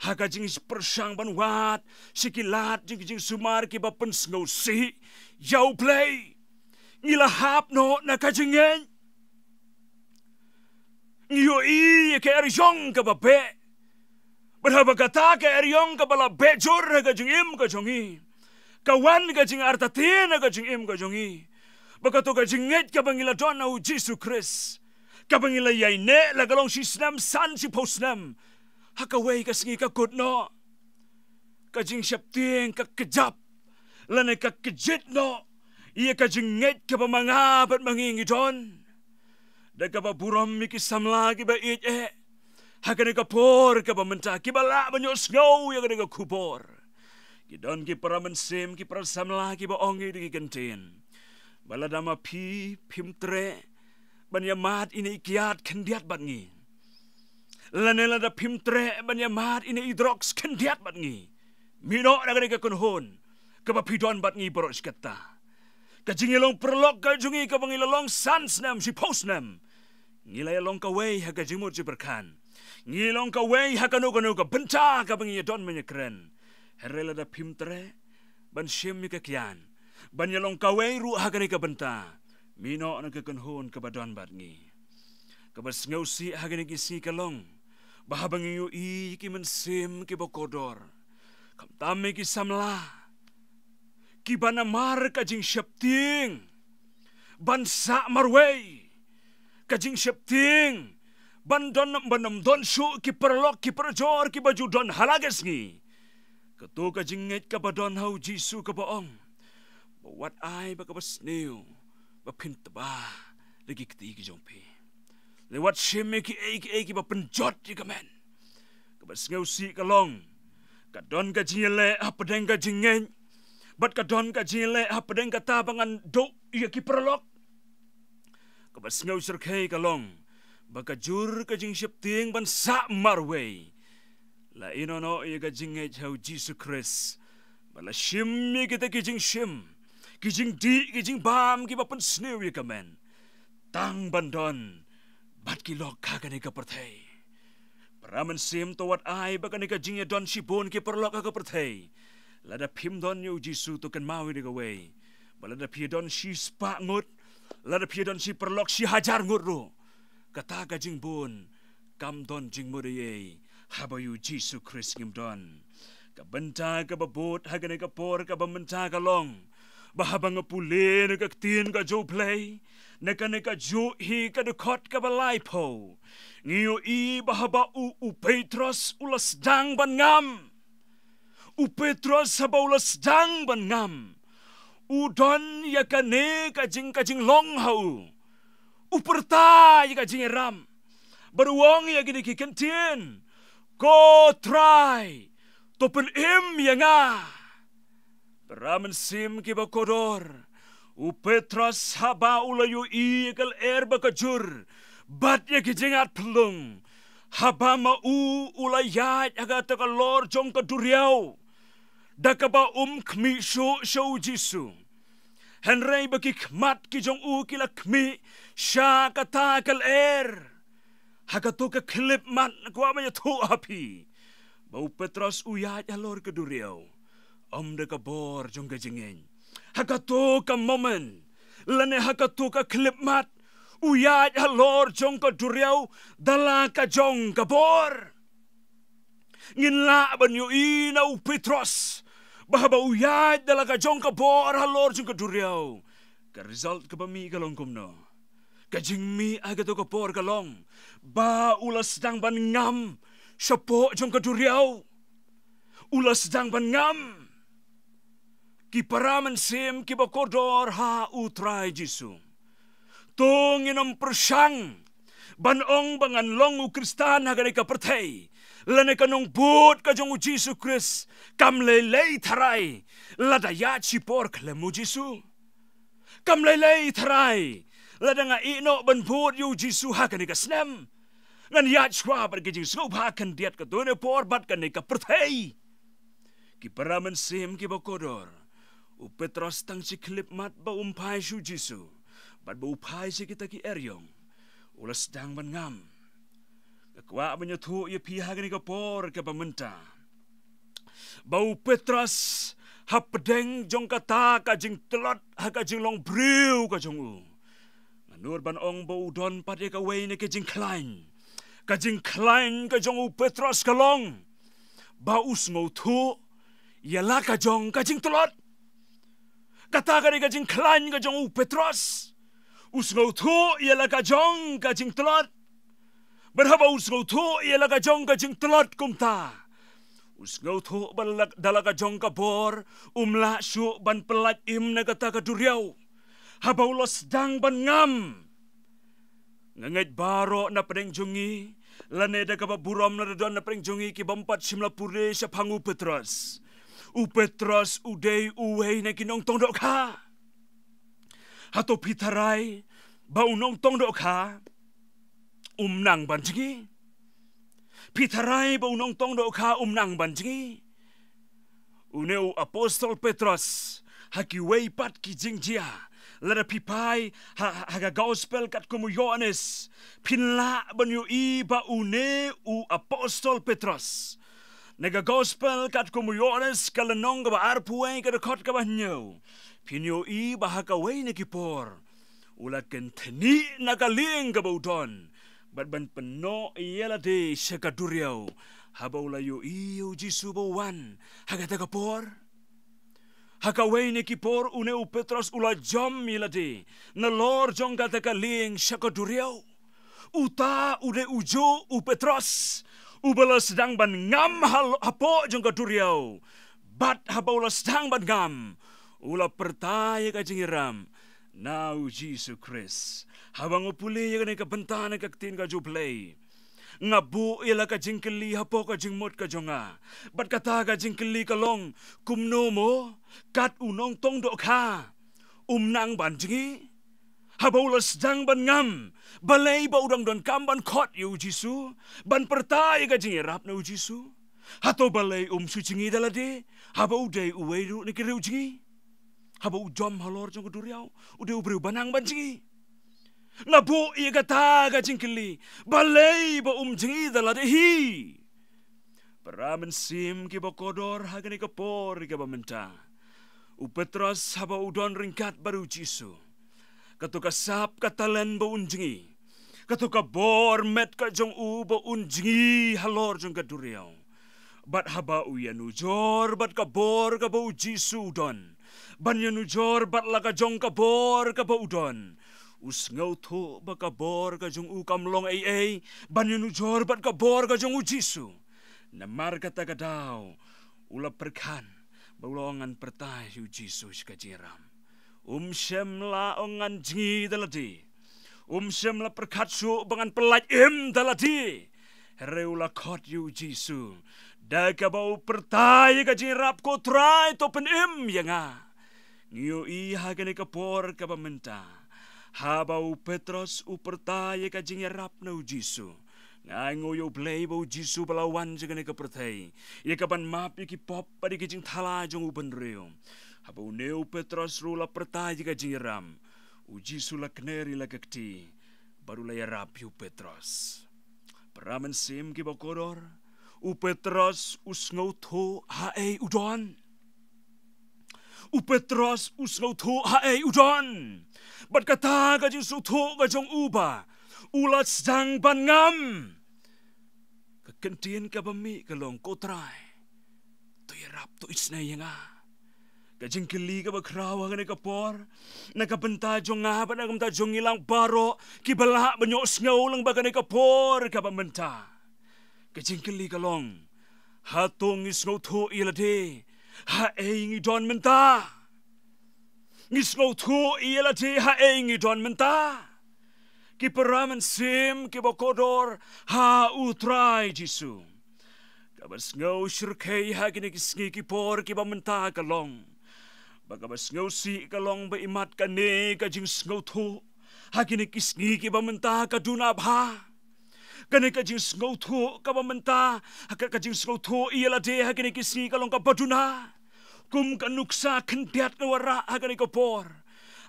Ha ka jingpyrshang ban wad sha ki lad jong ki jingsumar kiba pynsngewsih ïa U Blei, ngi la hap noh na ka jingngeit. Ngi ïohi ïa ka eriong kaba beh. Bad haba kata ka eriong kaba la beh jur ha ka jingim ka jong ngi, ka wan ka jingartatien ha ka jingim ka jong ngi ba kato ka jingngeit kaba ngi la don ha U Jisu Khrist, kaba ngi la ïaineh la ka long shi snem san shiphew snem, ha kawei ka sngi ka kut noh. Ka jingsheptieng ka kjap lane ka kjit noh ïa ka jingngeit kaba ma nga bad ma ngi ngi don. Da kaba burom ïa ki samla kiba ïeit eh, ha kane ka por kaba mynta kiba lah ban ïohsngew ïa kane ka khubor, ki don ki para mynsiem, ki para samla kiba ong ïa ki kyntien ba lada ma phi phim treh ban ïamad ïa ine i kiad khyndiat bad ngi, lane lada phim treh ban ïamad ïa ine i drugs khyndiat bad ngi, mih noh na kane ka kynhun kaba phi don bad ngi baroh shi katta. Ka jingïalong paralok ka jong ngi kaba ngi la long san snem shiphew snem, ngi la ïalong kawei ha ka jingmut jingpyrkhat, ngi long kawei ha kano kano ka bynta kaba ngi ïadon ban ïakren. Hynrei lada phim treh ban shim ïa ka kiad ban ïalong kawei ruh ha kane ka bynta, mih noh na ka kynhun kaba don bad ngi. Kaba sngewsih ha kine ki sngi ka long ba haba ngi ïohi ïa ki mynsiem kiba kordor, khamtam ïa ki samla, kiba namar ka jingsheptieng ban sah marwei, ka jingsheptieng ban don, ban ym don shuh ki paralok ki parajor kiba ju don ha la ka sngi, kato ka jingngeit kaba don ha U Jisu kaba ong ba wat ai ba kaba sniew ba phin tba da ki kti ki jong phi, lane wat shim ïa kiei kiei kiba pynjot ïa ka met. Kaba sngewsih ka long ka don ka jingïaleh hapdeng ka jingngeit bad ka don ka jingïaleh hapdeng kata ba ngan duh ïa ki paralok. Kaba sngewsih ka long ba ka jur ka jingsheptieng ban sah marwei, la ïehnoh noh ïa ka jingngeit ha U Jisu Khrist, ba la shim ïa kita ki jingshim, ki jingdih, ki jingbam kiba pynsniew ïa ka met, tang ban don bad ki lok ha kane ka pyrthei. Para mynsiem, to wat ai ba kane ka jingïadon shibun ki paralok ha ka pyrthei, lada phim don ïa U Jisu, to kynmaw ïa kawei, ba lada phi don shispah ngut, lada phi don shi paralok shi hajar ngut ruh, kata ka jingbun kam don jingmut ei ei haba ïa U Jisu Khrist ngim don. Ka bynta kaba bud ha kane ka por kaba mynta ka long ba haba nga pule na ka ktien ka jong U Blei na kane kajuh hi ka dkhot kaba laiphew, ngi ïohi ba haba u, u Petros u la sdang ban ngam, u Petros haba u la sdang ban ngam, u don ïa kane ka jing, ka jinglong ha u, u pyrta ïa ka jingïarap. Bad u ong ïa kine ki kyntien, "Ko Trai, to pynim ïa nga." Para mynsiem kiba kordor, u Petros haba u la ïohi ïa ka lyer ba ka jur bad ïa ki jingat pynlung, haba ma u u la ïaid ha kata ka lor jong ka duriaw, da kaba um khmih shuh sha u Jisu. Hynrei ba ki khmat ki jong u ki la khmih sha kata ka lyer. Ha kato ka khyllipmat, nga kwah ban ïathuh ha phi ba u Petros u ïaid halor ka duriaw, ym da ka bor jong ka jingngeit. Ha kato ka moment, lane ha kato ka khyllipmat, u ïaid halor jong ka duriaw da la ka jong ka bor. Ngin lah ban ïohi na u Petros ba haba u ïaid da la ka jong ka bor halor jong ka duriaw, ka result kaba mih ka long kumno? Ka jingmih ha kato ka por ka long ba u la sdang ban ngam shapoh jong ka duriaw. U la sdang ban ngam. Ki para mynsiem kiba kordor ha u Trai Jisu, to ngin ym pyrshang ban ong ba ngan long u Khristan ha kane ka pyrthei, lane ka nongbud ka jong u Jisu Khrist kam lei lei tharai lada ïaid shipor khlem u Jisu. Kam lei lei tharai lada nga ïeh noh ban bud ïa u Jisu ha kane ka snem. Ngan ïaid shuwa bad ka jingsngewbha khyndiat katto katne por bad kane ka pyrthei. Ki para mynsiem kiba kordor, u Petros tang shi khyllipmat ba um phai sha u Jisu bad ba u phai sha kita ki eriong, u la sdang ban ngam. Nga kwah ban ïathuh ïa phi ha kane ka por kaba mynta ba u Petros, hapdeng jong kata ka jingtlot ha ka jinglong briew ka jong u, ngan nud ban ong ba u don pat ïa kawei na ka jingkhlaiñ. Ka jingkhlaiñ ka jong u Petros ka long ba u sngewthuh ïa la ka jong ka jingtlot. Kata ka dei ka jingkhlaiñ ka jong u Petros. U sngewthuh ïa la ka jong ka jingtlot. Bad haba u sngewthuh ïa la ka jong ka jingtlot kumta, u sngewthuh ba la, da la ka jong ka bor um lah shuh ban pyllait im na kata ka duriaw. Haba u la sdang ban ngam, nga ngeit baroh napdeng jong ngi, lane da kaba burom lada don napdeng jong ngi ki bym pat shym la pule shaphang u Petros. U Petros u dei uwei na ki nongtong dohkha. Hato phi tharai ba u nongtong dohkha um nang ban jngi? Phi tharai ba u nongtong dohkha um nang ban jngi? Une u apostol Petros, ha kiwei pat ki jingjia, lada phi phai ha, ha, ha ka gospel katkum u Ïoannis, phin lah ban ïohi ba une u apostol Petros, na ka gospel katkum u Ïoannis ka lynnong kaba arphew wei ka dkhot kaba hynñiew, phin ïohi ba ha kawei na ki por u la kynthnih na ka lieng kaba u don bad ban pynnoh ïa lade sha ka duriaw, haba u la ïohi ïa u Jisu ba u wan ha kata ka por. Ha kawei na ki por une u Petros u la jom ïa lade nalor jong kata ka lieng sha ka duriaw. Uta u dei ujuh u Petros uba la sdang ban ngam hal-, hapoh jong ka duriaw. Bad haba u la sdang ban ngam, u la pyrta ïa ka jingïarap na u Jisu Khrist. Haba nga pule ïa kane ka bynta na ka ktien ka jong U Blei, nga buh ïa la ka jingkylli hapoh ka jingmut ka jong nga. Bad kata ka jingkylli ka long, kumno mo kat u nongtong dohkha um nang ban jngi? Haba u la sdang ban ngam, balei ba u dang donkam ban khot ïa u Jisu, ban pyrta ïa ka jingïarap na u Jisu? Hato balei um shu jngi da lade haba u dei uwei ruh na ki riewjngi? Haba u jom halor jong ka duriaw, u dei u briew ba nang ban jngi. Nga buh ïa kata ka jingkylli, balei ba um jngi da lade hi? Para mynsiem kiba kordor, ha kane ka por kaba mynta, u Petros haba u don ryngkat bad u Jisu, kato ka sap ka talent ba un jngi, kato ka bor met ka jong u ba un jngi halor jong ka duriaw. Bad haba u ïanujor bad ka bor kaba u Jisu u don, ban ïanujor bad la ka jong ka bor kaba u don, u sngewthuh ba ka bor ka jong u kam long ei ei ban ïanujor bad ka bor ka jong u Jisu. Namar kata ka daw u la pyrkhat ba u la ong, ngan pyrta ïa u Jisu sha ka jingïarap. Um shym la ong ngan jngi da lade. Um shym la pyrkhat shuh ba ngan pyllait im da lade. Hynrei u la khot ïa u Jisu da kaba u pyrta ïa ka jingïarap, "Ko Trai, to pynim ïa nga." Ngi ïohi ha kane ka por kaba mynta, haba u Petros u pyrta ïa ka jingïarap na u Jisu, nga ainguh ïa u Blei ba u Jisu ba la wan sha kane ka pyrthei ïa kaban map ïa ki pop bad ïa ki jingthala jong u bynriew. Haba une u Petros ruh u la pyrta ïa ka jingïarap, u Jisu la kner ïa la ka kti bad u la ïarap ïa u Petros. Para mynsiem kiba kordor, u Petros u sngewthuh haei u don. U Petros u sngewthuh haei u don. Bad kata ka jingsngewthuh ka jong u ba u la sdang ban ngam. Ka kyntien kaba mih ka long, "Ko Trai, to ïarap, to isynei ïa nga." Ka jingkylli kaba khraw ha kane ka por, na ka bynta jong nga bad na ka bynta jong ngi lang baroh kiba lah ban ïohsngew lyngba kane ka por kaba mynta. Ka jingkylli ka long, hato ngi sngewthuh ïa lade haei ngi don mynta? Ngi sngewthuh ïa lade haei ngi don mynta? Ki para mynsiem kiba kordor ha u Trai Jisu, kaba sngew shyrkhei ha kine ki sngi ki por kiba mynta ka long ba kaba sngewsih ka long ba imat kane ka jingsngewthuh ha kine ki sngi kiba mynta ka duna bha. Kane ka jingsngewthuh kaba mynta, ha ka, ka jingsngewthuh ïa lade ha kine ki sngi ka long kaba duna. Kum ka nuksa khyndiat nga wanrah ha kane ka por,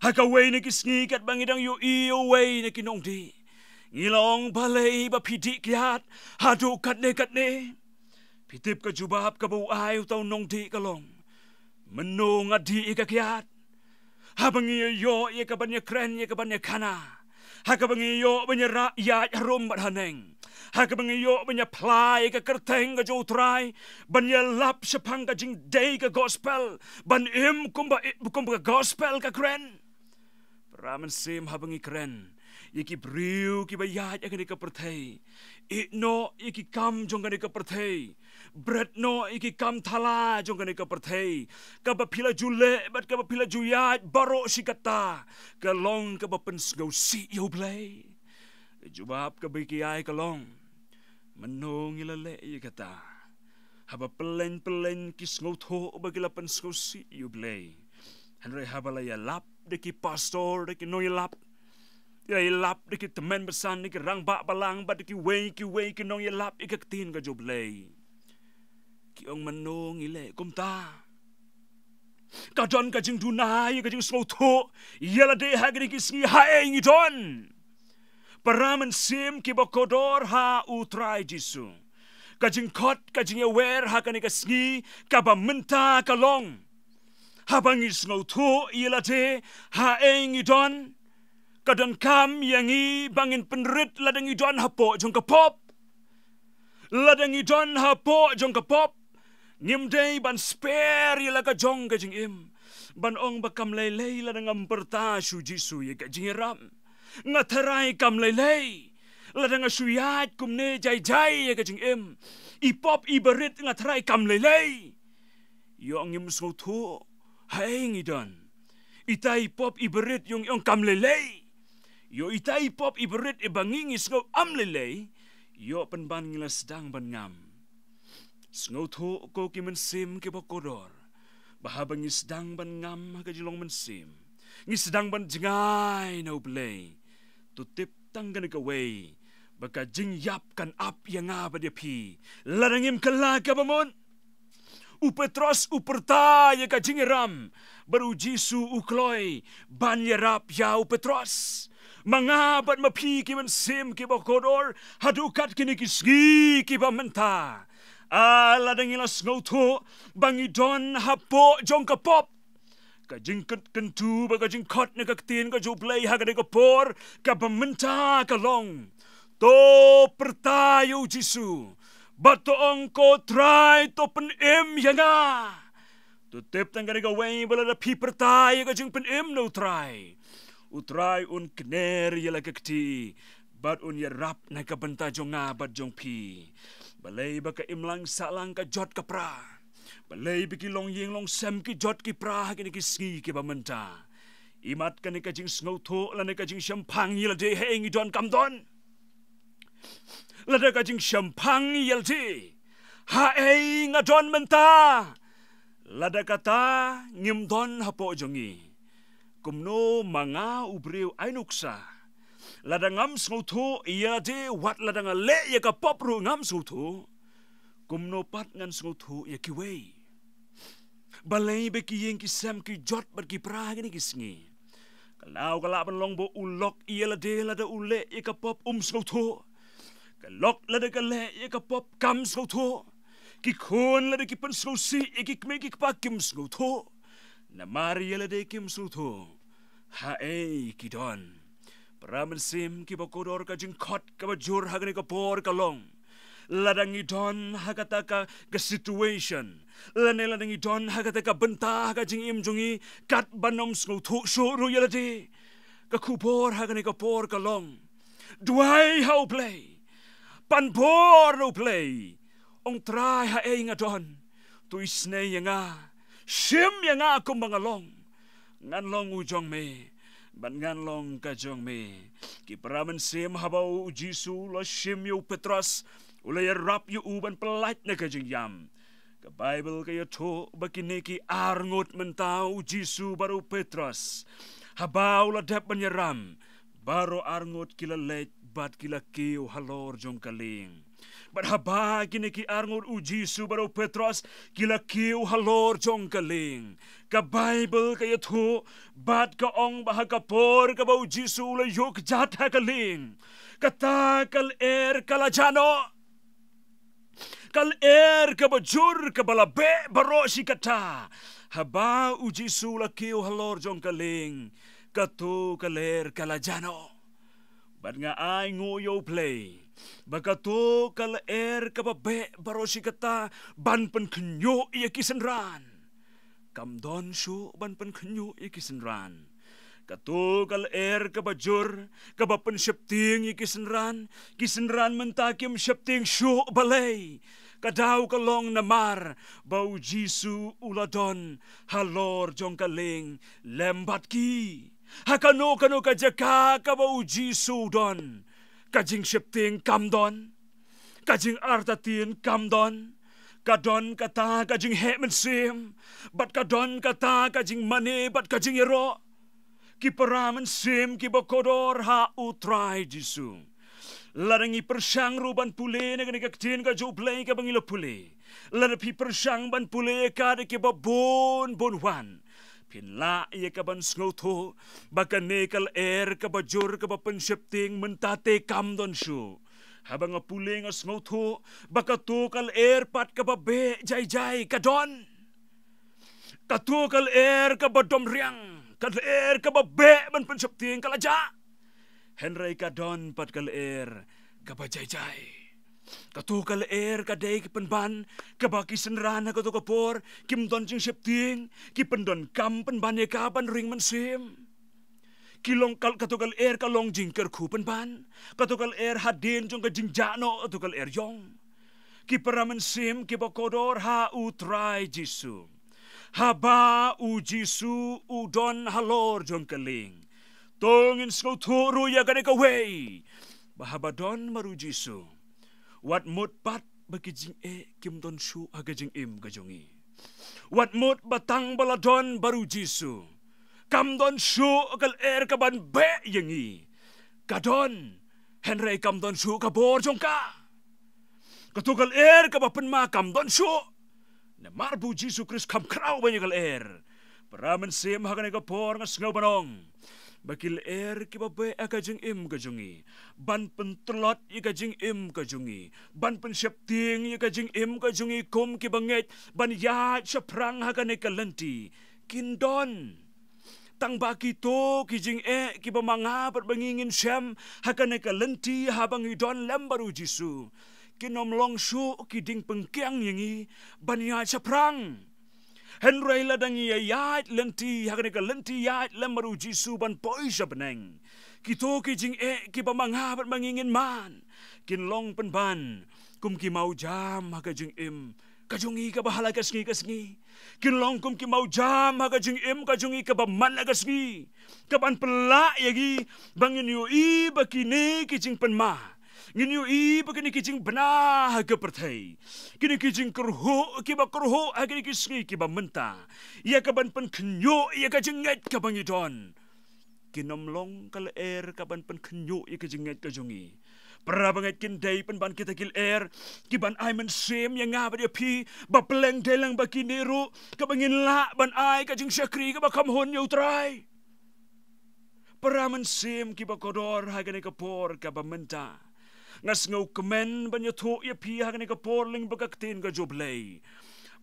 ha kawei na ki sngi katba ngi dang ïohi ïa uwei na ki nongdih, ngi la ong, "Balei ba phi dih kiad haduh katne katne?" Phi tip ka jubab kaba u ai uta u nongdih ka long, "Mynno nga dih ïa ka kiad? Haba ngi ïoh ïa kaban ïakren, ïa kaban ïakhana, ha kaba ngi ïoh ban ïarap ïaid harum bad haneng, ha kaba ngi ïoh ban ïaphla ïa ka kyrteng ka jong u Trai, ban ïalap shaphang ka jingdei ka gospel, ban im kumba, kumba ka gospel ka kren." Para mynsiem, haba ngi kren ïa ki briew kiba ïaid ha kane ka pyrthei, ïeh noh ïa ki kam jong kane ka pyrthei, bret noh ïa ki kam thala jong kane ka pyrthei. Kaba phi la ju leh bad kaba phi la ju ïaid baroh shi katta ka long kaba pynsngewsih ïa u Blei. Ka jubab kaba ki ai ka long, "Mynno ngi la leh ïa kata?" Haba pyllein pyllein ki sngewthuh ba ki la pynsngewsih ïa u Blei. Hynrei haba la ïalap da ki pastor, da ki nongïalap, la ïalap da ki tymmen basan, da ki rangbah balang bad da kiwei kiwei ki nongïalap ïa ka ktien ka jong u Blei, ki ong, "Mynno ngi leh kumta? Ka don ka jingduna ïa ka jingsngewthuh ïa lade ha kine ki sngi haei ngi don?" Para mynsiem kiba kordor ha u Trai Jisu, ka jingkhot, ka jingïawer ha kane ka sngi kaba mynta ka long, haba ngi sngewthuh ïa lade haei ngi don, ka donkam ïa ngi ba ngin pynrit lada ngi don hapoh jong ka pop. Lada ngi don hapoh jong ka pop, ngim dei ban spare ïa la ka jong ka jingim, ban ong ba kam lei lei lada ngam pyrta sha u Jisu ïa ka jingïarap. Nga tharai kam lei lei lada nga shu ïaid kumne jai jai ïa ka jingim, i pop i barit, nga tharai kam lei lei. Ïoh ngim sngewthuh haei ngi don. Ita i pop i barit ïoh ngi ong kam lei lei. Ïoh ita i pop i barit iba ngi, ngi sngew am lei lei, ïoh pynban ngi la sdang ban ngam. Sngewthuh ko ki mynsiem kiba kordor, ba haba ngi sdang ban ngam ha ka jinglong mynsiem, ngi sdang ban jngai na u Blei, to tip tang kane kawei, ba ka jingïap kan ap ïa nga bad ïa phi lada ngim kylla kaba mut. U Petros u pyrta ïa ka jingïaram, bad u Jisu u kloi ban ïarap ïa u Petros. Ma nga bad ma phi ki mynsiem kiba kordor, haduh kat kine ki sngi kiba mynta, a, lada ngi la sngewthuh ba ngi don hapoh jong ka pop, ka jingkyntu bad ka jingkhot na ka ktien ka jong u Blei ha kane ka por kaba mynta ka long, to pyrta ïa u Jisu, bad to ong, "Ko Trai, to pynim ïa nga." To tip tang kane kawei, ba lada phi pyrta ïa ka jingpynim na u Trai, u Trai un kner ïa la ka kti bad un ïarap na ka bynta jong nga bad jong phi. Balei ba ka imlang sahlang ka jot ka pra? Balei ba ki longïing longsem ki jot ki pra ha kine ki sngi kiba mynta? Imat kane ka jingsngewthuh lane ka jingshemphang ïalade haei ngi don kam don. Lada ka jingshemphang ïalade haei nga don mynta, lada kata ngim don hapoh jong ngi, kumno ma nga u briew ai nuksa? Lada ngam sngewthuh ïalade, wat lada nga leh ïa ka pop ruh ngam sngewthuh, kumno pat ngan sngewthuh ïa kiwei? Balei ba ki ïing ki sem ki jot bad ki pra ha kine ki sngi? Ka law ka lah ban long ba u lok ïalade lada u leh ïa ka pop um sngewthuh. Ka lok lada ka leh ïa ka pop kam sngewthuh. Ki khun lada ki pynsngewsih ïa ki kmie ki kpa kim sngewthuh. Namar ïalade kim sngewthuh haei ki don. Para mynsiem kiba kordor, ka jingkhot kaba jur ha kane ka por ka long, lada ngi don ha kata ka, ka situation, lane lada ngi don ha kata ka bynta ha ka jingim jong ngi, kat ban ym sngewthuh shuh ruh ïalade, ka khubor ha kane ka por ka long, duwai ha U Blei, pan bor na U Blei. Ong Trai, haei nga don? To isynei ïa nga. Shim ïa nga kumba nga long. Ngan long u jong me bad ngan long ka jong me. Ki para mynsiem, haba u Jisu u la shim ïa u Petros, u la ïarap ïa u ban pyllait na ka jingïam. Ka Baibl ka ïathuh ba kine ki arngut mynta, u Jisu bad u Petros, haba u la dep ban ïaram, baroh arngut ki la leit bad ki la kiew halor jong ka lieng. Bad haba kine ki arngut, u Jisu bad u Petros, ki la kiew halor jong ka lieng, ka Baibl ka ïathuh bad ka ong ba ha ka por kaba u Jisu u la ïoh kjat ha ka lieng, kata ka lyer ka la jah noh. Ka lyer kaba jur kaba la beh baroh shi katta. Haba u Jisu u la kiew halor jong ka lieng, kato ka lyer ka la jah noh. Bad nga ainguh ïa U Blei ba kato ka lyer kaba beh baroh shi katta ban pynkhynñiuh ïa ki synran, kam don shuh ban pynkhynñiuh ïa ki synran. Kato ka lyer kaba jur kaba pynsheptieng ïa ki synran, ki synran mynta kim sheptieng shuh. Balei? Ka daw ka long namar ba u Jisu u la don halor jong ka lieng lem bad ki. Ha kano kano ka jaka kaba u Jisu u don, ka jingsheptieng kam don, ka jingartatien kam don. Ka don kata ka jingheh mynsiem, bad ka don kata ka jingmane bad ka jingïaroh. Ki para mynsiem kiba kordor ha U Trai Jisu, lada ngi pyrshang ruh ban pule na kane ka ktien ka jong U Blei kaba ngi la pule, lada phi pyrshang ban pule ïa ka da kiba bun bun wan, phin lah ïa ka ban sngewthuh ba kane ka lyer kaba jur kaba pynsheptieng mynta te kam don shuh. Haba nga pule nga sngewthuh ba kato ka lyer pat kaba beh jai jai ka don. Kato ka lyer kaba domriang, ka lyer kaba beh ban pynsheptieng ka la jah. Hynrei ka don pat ka lyer kaba jai jai. Kato ka lyer ka dei ka pynban kaba ki synran ha kato ka por kim don jingsheptieng, ki pyndonkam pynban ïa ka ban ring mynsiem. Ki long kal-, kato ka lyer ka long jingkyrkhu pynban. Kato ka lyer hadien jong ka jingjah noh, kato ka lyer ïong. Ki para mynsiem kiba kordor ha U Trai Jisu, haba u Jisu u don halor jong ka lieng, to ngin sngewthuh ruh ïa kane kawei, ba haba don bad u Jisu, wat mut pat ba ki jingeh kim don shuh ha ka jingim ka jong ngi. Wat mut ba tang ba la don bad u Jisu, kam don shuh ka lyer kaban beh ïa ngi. Ka don, hynrei kam don shuh ka bor jong ka. Kato ka lyer kaba pynma kam don shuh, namar ba u Jisu Khrist kam khraw ban ïa ka lyer. Para mynsiem, ha kane ka por nga sngew ban ong ba ki lyer kiba beh ha ka jingim ka jong ngi, ban pyntlot ïa ka jingim ka jong ngi, ban pynsheptieng ïa ka jingim ka jong ngi kum kiba ngeit ban ïaid shaphrang ha kane ka lynti, kin don. Tang ba kito ki jingeh kiba ma nga bad ba ngi ngin shem ha kane ka lynti haba ngi don lem bad u Jisu, kin ym long shuh ki ding pyngkiang ïa ngi ban ïaid shaphrang. Hynrei lada ngi ïaid lynti ha kane ka lynti ïaid lem bad u Jisu ban poi sha bneng, kito ki jingeh kiba ma nga bad ma ngi ngin man, kin long pynban kum ki mawjam ha ka jingim ka jong ngi kaba ha la ka sngi ka sngi. Kin long kum ki mawjam ha ka jingim ka jong ngi kaba man la ka sngi, kaban pynlah ïa ngi ba ngin ïohi ba kine ki jingpynma, ngin ïohi ba kine ki jingbna ha ka pyrthei, kine ki jingkyrhuh kiba kyrhuh ha kine ki sngi kiba mynta, ïa kaban pynkhynñiuh ïa ka jingngeit kaba ngi don. Kin ym long ka lyer kaban pynkhynñiuh ïa ka jingngeit ka jong ngi. Para bangeit, kin dei pynban kita ki lyer kiban ai mynsiem ïa nga bad ïa phi, ba pyrshang dei lang ba kine ruh kaba ngin lah ban ai ka jingshakri kaba kham hun ïa U Trai. Para mynsiem kiba kordor, ha kane ka por kaba mynta, nga sngewkmen ban ïathuh ïa phi ha kane ka por lyngba ka ktien ka jong U Blei,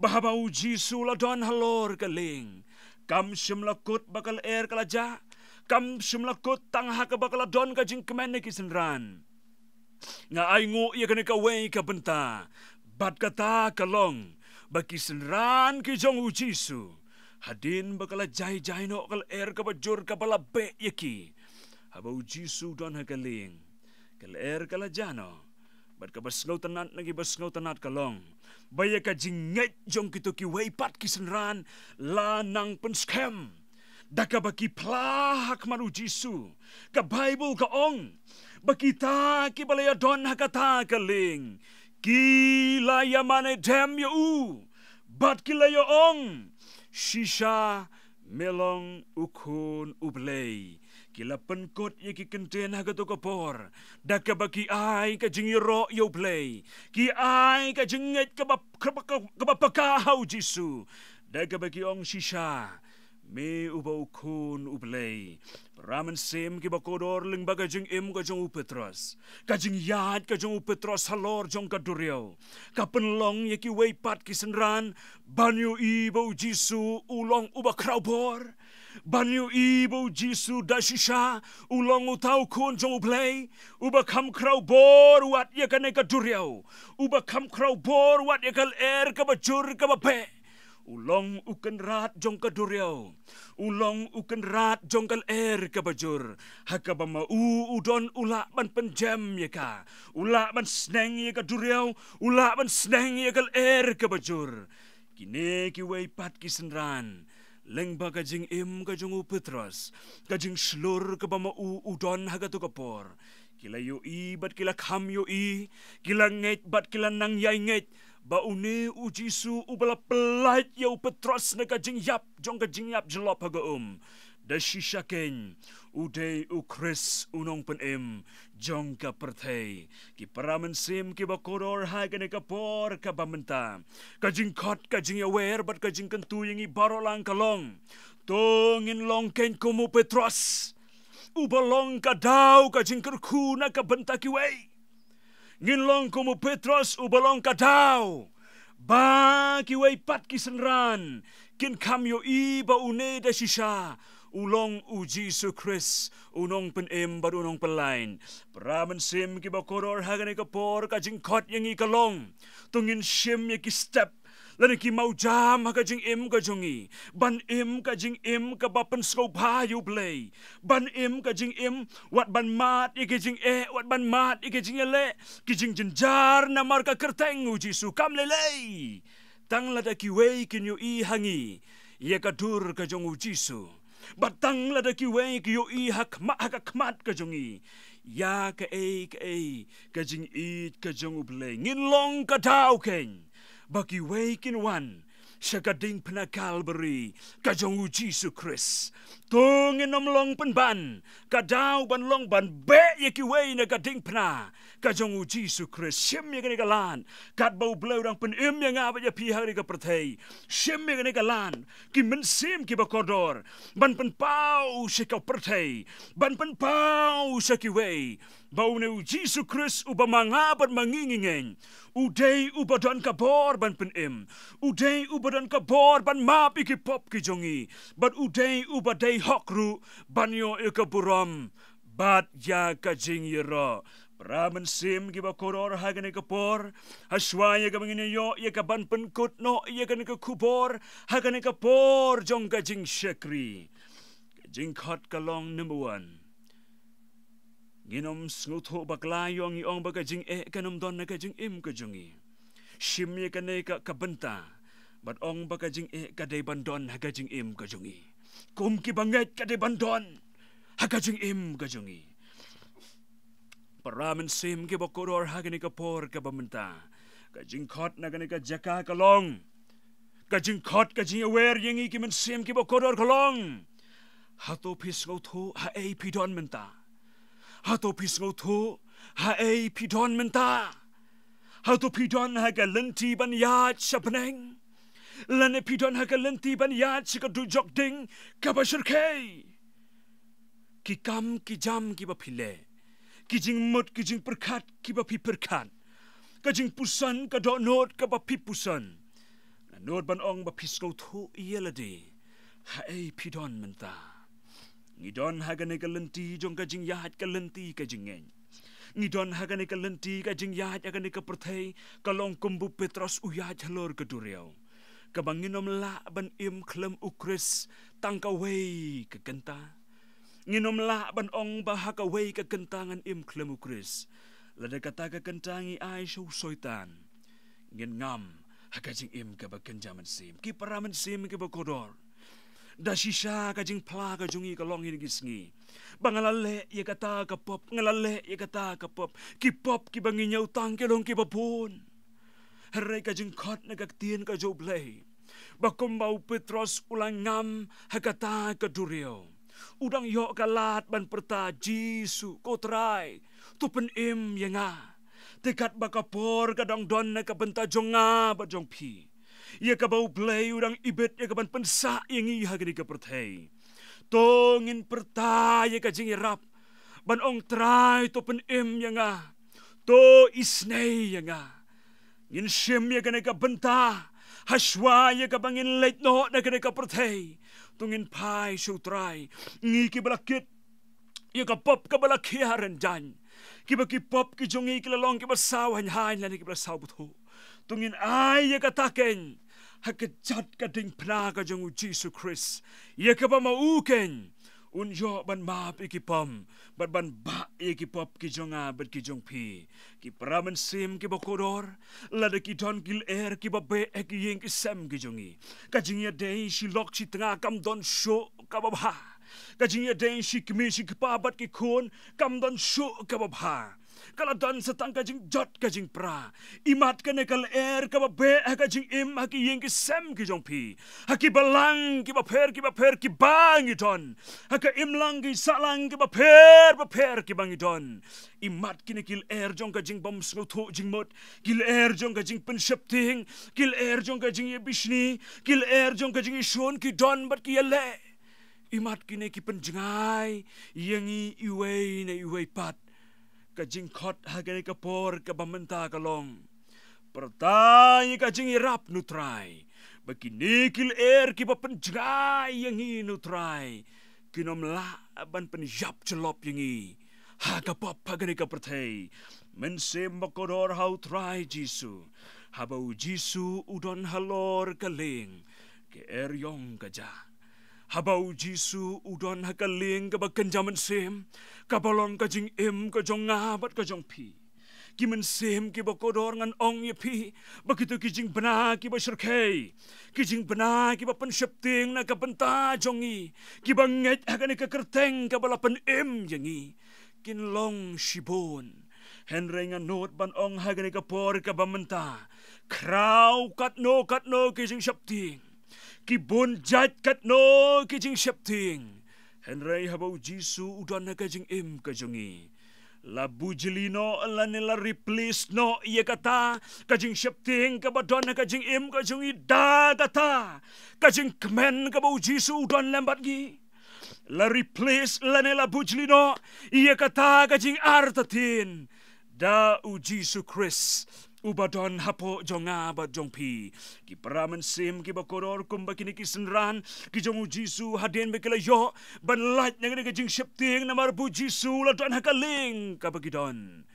ba haba U Jisu u la don halor ka lieng, kam shym la kut ba ka lyer ka la jah, kam shym la kut tang ha kaba ka la don ka jingkmen na ki synran. Nga ainguh ïa kane kawei ka bynta, bad kata ka long ba ki synran ki jong U Jisu, hadien ba ka la jai jai noh ka lyer kaba jur kaba la beh ïa ki, haba U Jisu u don ha ka lieng, ka lyer ka la jah noh. Bad kaba sngewtynnat na kiba sngewtynnat ka long ba ïa ka jingngeit jong kito kiwei pat ki synran la nang pynskhem da kaba ki phla ha khmat U Jisu. Ka Baibl ka ong ba kita kiba la ïadon ha kata ka lieng, ki la ïamane dem ïa u, bad ki la ïa ong, "Shisha me long U Khun U Blei." Ki la pynkut ïa ki kyntien ha kato ka por da kaba ki ai ka jingïaroh ïa U Blei, ki ai ka jingngeit kaba, kaba, kaba paka ha U Jisu, da kaba ki ong, "Shisha me uba U Khun U Blei." Para mynsiem kiba kordor, lyngba ka jingim ka jong u Petros, ka jingïaid ka jong u Petros halor jong ka duriaw, ka pynlong ïa kiwei pat ki synran ban ïohi ba U Jisu u long uba khraw bor, ban ïohi ba U Jisu da shisha u long uta U Khun jong U Blei, uba kham khraw bor wat ïa kane ka duriaw, uba kham khraw bor wat ïa ka lyer kaba jur kaba beh. U long u kynrad jong ka duriaw, u long u kynrad jong ka lyer kaba jur. Ha kaba ma u u don, u lah ban pynjem ïa ka, u lah ban sneng ïa ka duriaw, u lah ban sneng ïa ka lyer kaba jur. Kine kiwei pat ki synran, lyngba ka jingim ka jong u Petros, ka jingshlur kaba ma u u don ha kato ka por, ki la ïohi bad ki la kham ïohi, ki la ngeit bad ki la nang ïai ngeit ba une U Jisu uba la pyllait ïa u Petros na ka jingïap jong ka jingïap jyllop ha ka um, da shisha keiñ u dei U Khrist, U Nongpynim jong ka pyrthei. Ki para mynsiem kiba kordor, ha kane ka por kaba mynta, ka jingkhot, ka jingïawer bad ka jingkyntu ïa ngi baroh lang ka long, to ngin long keiñ kum u Petros, uba long ka daw ka jingkyrkhu na ka bynta kiwei. Ngin long kum u Petros uba long ka daw ba kiwei pat ki synran kin kham ïohi ba une da shisha u long U Jisu Khrist, U Nongpynim bad U Nongpyllait. Para mynsiem kiba kordor, ha kane ka por ka jingkhot ïa ngi ka long, to ngin shim ïa ki step lane ki mawjam ha ka jingim ka jong ngi, ban im ka jingim kaba pynsngewbha ïa U Blei, ban im ka jingim wat ban mad ïa ki jingeh, wat ban mad ïa ki jingïaleh, ki jingjynjar namar ka kyrteng U Jisu. Kam lei lei. Tang lada kiwei kin ïohi ha ngi ïa ka dur ka jong U Jisu, bad tang lada kiwei ki ïohi ha khmat, ha ka khmat ka jong ngi ïa kaei kaei ka jingïeit ka jong U Blei, ngin long ka daw keiñ ba kiwei kin wan sha ka diengphna Kalbari ka jong U Jisu Khrist. To ngin ym long pynban ka daw ban long ban beh ïa kiwei na ka diengphna ka jong U Jisu Khrist. Shim ïa kane ka lad, katba U Blei u dang pynim ïa nga bad ïa phi ha kane ka pyrthei. Shim ïa kane ka lad, ki mynsiem kiba kordor, ban pynpaw sha ka pyrthei, ban pynpaw sha kiwei ba une U Jisu Khrist uba ma nga bad ma ngi ngi ngeit, u dei uba don ka bor ban pynim, u dei uba don ka bor ban map ïa ki pop ki jong ngi, bad u dei uba dei hok ruh ban ïoh ïa ka burom bad ïa ka jingïaroh. Para mynsiem kiba kordor, ha kane ka por, ha shuwa ïa kaba ngin ïoh ïa kaban pynkut noh ïa kane ka khubor ha kane ka por jong ka jingshakri, ka jingkhot ka long, number one, ngin ym sngewthuh bakla ïa, ngi ong ba ka jingeh kan ym don na ka jingim ka jong ngi. Shim ïa kane ka, ka bynta, bad ong ba ka jingeh ka dei ban don ha ka jingim ka jong ngi. Kum ki bangeit ka dei ban don ha ka jingim ka jong ngi. Para mynsiem ki ba kordor, ha kane ka por ka ba mynta, ka jingkhot na kane ka jaka ka long, ka jingkhot, ka jingïawer ïa ngi ki mynsiem ki ba kordor ka long: Hato phi sngewthuh ha ei phi don mynta? Hato phi sngewthuh ha ei phi don mynta? Hato phi don ha ka lynti ban ïaid sha bneng, lane phi don ha ka lynti ban ïaid sha ka dujok ding ka ba shyrkhei? Ki kam ki jam ki ba phi leh, ki jingmut ki jingpyrkhat ki ba phi pyrkhat, ka jingpuson ka dohnud ka ba phi puson, nga nud ban ong ba phi sngewthuh ïa lade ha ei phi don mynta. Ngi don ha kane ka lynti jong ka jingïaid, ka lynti ka jingngeit. Ngi don ha kane ka lynti ka jingïaid ha kane ka pyrthei, ka long kum ba u Petros u ïaid halor ka duriaw, ka ba ngin ym lah ban im khlem u Khrist tang kawei ka kynta. Ngin ym lah ban ong ba ha kawei ka kynta ngan im khlem u Khrist. Lada kata ka kynta ngi ai sha u Soitan, ngin ngam ha ka jingim ka ba kynja mynsiem. Ki para mynsiem ki ba kordor, da shisha ka jingphla ka jong ngi ka long hi na ki sngi ba nga la leh ïa kata ka pop, nga la leh ïa kata ka pop. Ki pop ki ba ngi ñiew tang ki long ki ba bun. Hynrei ka jingkhot na ka ktien ka jong U Blei, ba kum ba u Petros u la ngam ha kata ka duriaw, u dang ïoh ka lad ban pyrta, Jisu, ko Trai, to pynim ïa nga. Te katba ka por ka dang don na ka bynta jong nga bad jong phi, ïa ka ba U Blei u dang ibit ïa ka ban pynsah ïa ngi ha kane ka pyrthei, to ngin pyrta ïa ka jingïarap ban ong, Trai, to pynim ïa nga, to isynei ïa nga. Ngin shim ïa kane ka bynta ha shuwa ïa ka ba ngin leit noh na kane ka pyrthei. To ngin phai sha u Trai, ngi ki ba la kit ïa ka pop ka ba la khia rynjang, ki ba ki pop ki jong ngi ki la long ki ba saw haiñ haiñ lane ki ba la saw bthuh. To ngin ai ïa kata keiñ ha ka jot ka diengphna ka jong u Jisu Khrist, ïa ka ba ma u keiñ un ïoh ban map ïa ki pop bad ban bah ïa ki pop ki jong nga bad ki jong phi. Ki para mynsiem ki ba kordor, lada ki don ki lyer ki ba beh ha ki ïing ki sem ki jong ngi, ka jingïadei shi lok shi tnga kam don shuh ka ba bha. Ka jingïadei shi kmie shi kpa bad ki khun kam don shuh ka ba bha. Ka la don sa tang ka jingjot ka jingpra. Imat kane ka lyer ka ba beh ha ka jingim, ha ki ïing ki sem ki jong phi, ha ki balang ki ba pher ki ba pher ki ba ngi don, ha ka imlang ki sahlang ki ba pher ba pher ki ba ngi don. Imat kine ki lyer jong ka jingbym sngewthuh jingmut, ki lyer jong ka jingpynsheptieng, ki lyer jong ka jingïabishni, ki lyer jong ka jingïashun ki don bad ki ïaleh. Imat kine ki pynjngai ïa ngi iwei na iwei pat. Ka jingkhot ha kane ka por ka ba mynta ka long, pyrta ïa ka jingïarap na u Trai, ba kine ki lyer ki ba pynjngai ïa ngi na u Trai, kin ym lah ban pynïap jyllop ïa ngi ha ka pop ha kane ka pyrthei. Mynsiem ba kordor ha u Trai Jisu, haba u Jisu u don halor ka lieng, ka eriong ka jah. Haba u Jisu u don ha ka lieng ka ba kynja mynsiem, ka ba long ka jingim ka jong nga bad ka jong phi. Ki mynsiem ki ba kordor, ngan ong ïa phi ba kito ki jingbna ki ba shyrkhei, ki jingbna ki ba pynsheptieng na ka bynta jong ngi, ki ba ngeit ha kane ka kyrteng ka ba la pynim ïa ngi, kin long shibun. Hynrei nga nud ban ong ha kane ka por ka ba mynta, khraw katno katno ki jingsheptieng, ki bun jait katno ki jingsheptieng, hynrei haba u Jisu u don ha ka jingim ka jong ngi, la bujli noh lane la replace noh ïa kata ka jingsheptieng ka ba don ha ka jingim ka jong ngi da kata ka jingkmen ka ba u Jisu u don lem bad ngi. La replace lane la bujli noh ïa kata ka jingartatien da u Jisu Khrist u ba don hapoh jong nga bad jong phi. Ki para mynsiem ki ba kordor, kumba kine ki synran ki jong u Jisu, hadien ba ki la ïoh ban lait na kane ka jingsheptieng namar ba u Jisu la don ha ka lieng ka ba ki don,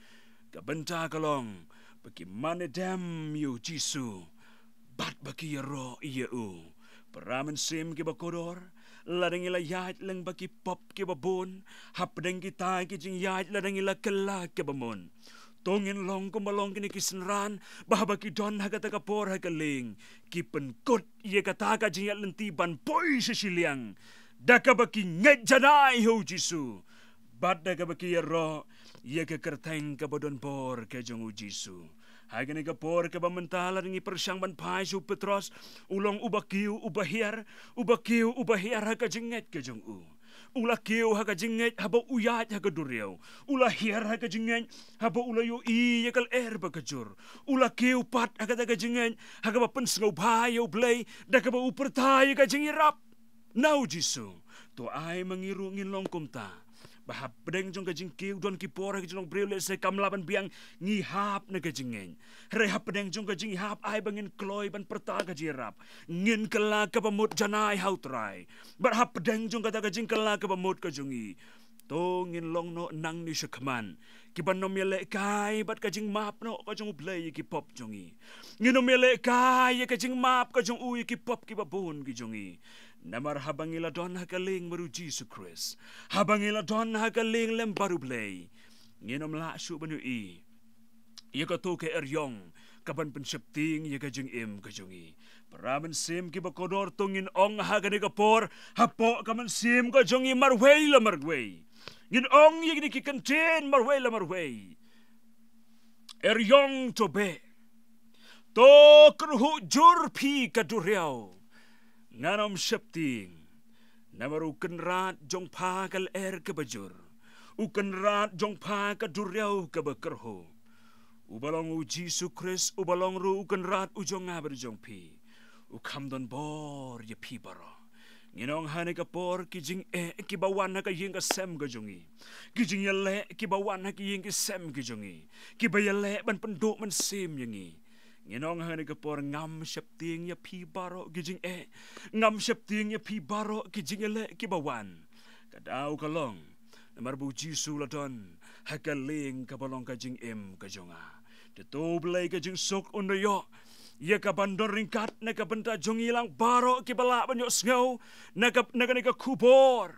ka bynta ka long ba ki mane dem ïa u Jisu bad ba ki ïaroh ïa u. Para mynsiem ki ba kordor, lada ngi la ïaid lyngba ki pop ki ba bun, hapdeng kita ki jingïaid lada ngi la kylla ki ba mut, To ngin long kumba long kine ki synran, ba haba ki don ha kata ka por ha ka lieng, ki pynkut ïa kata ka jingïaid lynti ban poi sha shiliang, da kaba ki ngeit janai ha u Jisu, bad da kaba ki ïaroh ïa ka kyrteng kaba donbor ka jong u Jisu. Ha kane ka por kaba mynta, lada ngi pyrshang ban phai sha u Petros, u long uba kiew uba hiar, uba kiew uba hiar ha ka jingngeit ka jong u. U la kiew ha ka jingngeit haba u ïaid ha ka duriaw. U la hiar ha ka jingngeit haba u la ïohi ïa ka lyer ba ka jur. U la kiew pat ha kata ka jingngeit ha kaba pynsngewbha ïa u Blei da kaba u pyrta ïa ka jingïarap na u Jisu. To ai ma ngi ruh ngin long kumta, ba hapdeng jong ka jingkiew don ki por ha ka jinglong briew lehse kam lah ban biang, ngi hap na ka jingngeit. Hynrei hapdeng jong ka jingïahap, ai ba ngin kloi ban pyrta ka jingïarap. Ngin kylla kaba mut janai ha u Trai. Bad hapdeng jong kata ka jingkylla kaba mut ka jong ngi, to ngin long noh nangne shakhmat kiban ym ïalehkai bad ka jingmap noh ka jong u Blei ïa ki pop jong ngi. Ngin ym ïalehkai ïa ka jingmap ka jong u ïa ki pop kiba bun ki jong ngi. Namar haba ngi la don ha ka lieng bad u Jisu Khrist, haba ngi la don ha ka lieng lem bad u Blei, ngin ym lah shuh ban ïohi ïa kato ka eriong kaban pynsheptieng ïa ka jingim ka jong ngi. Para mynsiem kiba kordor, to ngin ong ha kane ka por, hapoh ka mynsiem ka jong ngi marwei la marwei, ngin ong ïa kine ki kyntien marwei la marwei: Eriong, to beh. To kyrhuh jur phi ka duriaw. Ngan ym sheptieng. Namar u Kynrad jong pha ka lyer kaba jur, u Kynrad jong pha ka duriaw kaba kyrhuh, uba long u Jisu Khrist, uba long ruh u Kynrad u jong nga bad u jong phi, u kham donbor ïa phi baroh. Ngin ong ha kane ka por, ki jingeh kiba wan ha ka ïing ka sem ka jong ngi, ki jingïaleh kiba wan ha ka ïing ka sem ka jong ngi, kiba ïaleh ban pynduh mynsiem ïa ngi, ngin ong ha kane ka por, ngam sheptieng ïa phi baroh ki jingeh, ngam sheptieng ïa phi baroh ki jingïaleh kiba wan. Ka daw ka long namar ba u Jisu la don ha ka lieng kaba long ka jingim ka jong nga. Te to u Blei ka jingsuk un da ïoh ïa kaban don ryngkat na ka bynta jong ngi lang baroh kiba lah ban ïohsngew na ka, na kane ka khubor,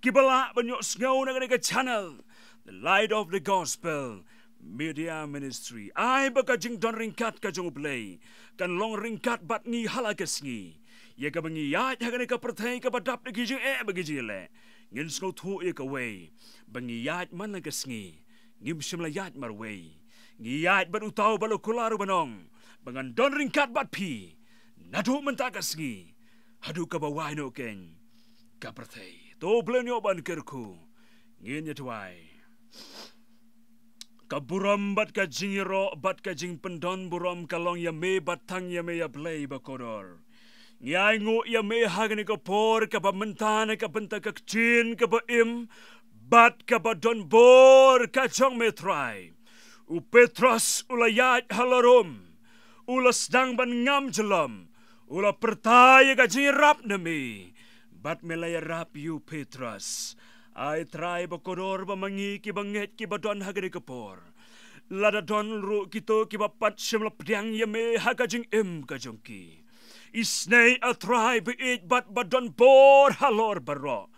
kiba lah ban ïohsngew na kane ka channel, The Light of the Gospel Media Ministry. Ai ba ka jingdon ryngkat ka jong u Blei kan long ryngkat bad ngi ha la ka sngi, ïa kaba ngi ïaid ha kane ka pyrthei kaba dap da ki jingeh bad ki jingïaleh. Ngin sngewthuh ïa kawei, ba ngi ïaid man la ka sngi, ngim shym la ïaid marwei. Ngi ïaid bad uta uba la kular, uba ong ba ngan don ryngkat bad phi naduh mynta ka sngi haduh kaba wai noh keiñ ka pyrthei. To u Blei un ïoh ban kyrkhu. Ngin ïa duwai. Ka burom bad ka jingïaroh bad ka jingpyndonburom ka long ïa me bad tang ïa me, ïa Blei ba kordor. Ngi ainguh ïa me ha kane ka por kaba mynta na ka bynta ka ktien kaba im bad kaba donbor ka jong me, Trai. U Petros u la ïaid ha la rum, u la sdang ban ngam jyllom, u la pyrta ïa ka jingïarap na me, bad me la ïarap ïa u Petros. Ai Trai ba kordor, ba ma ngi kiba ngeit kiba don ha kane ka por, lada don ruh kito kiba pat shym la pdiang ïa me ha ka jingim ka jong ki, isynei A Trai ba ïeit bad ba donbor halor baroh,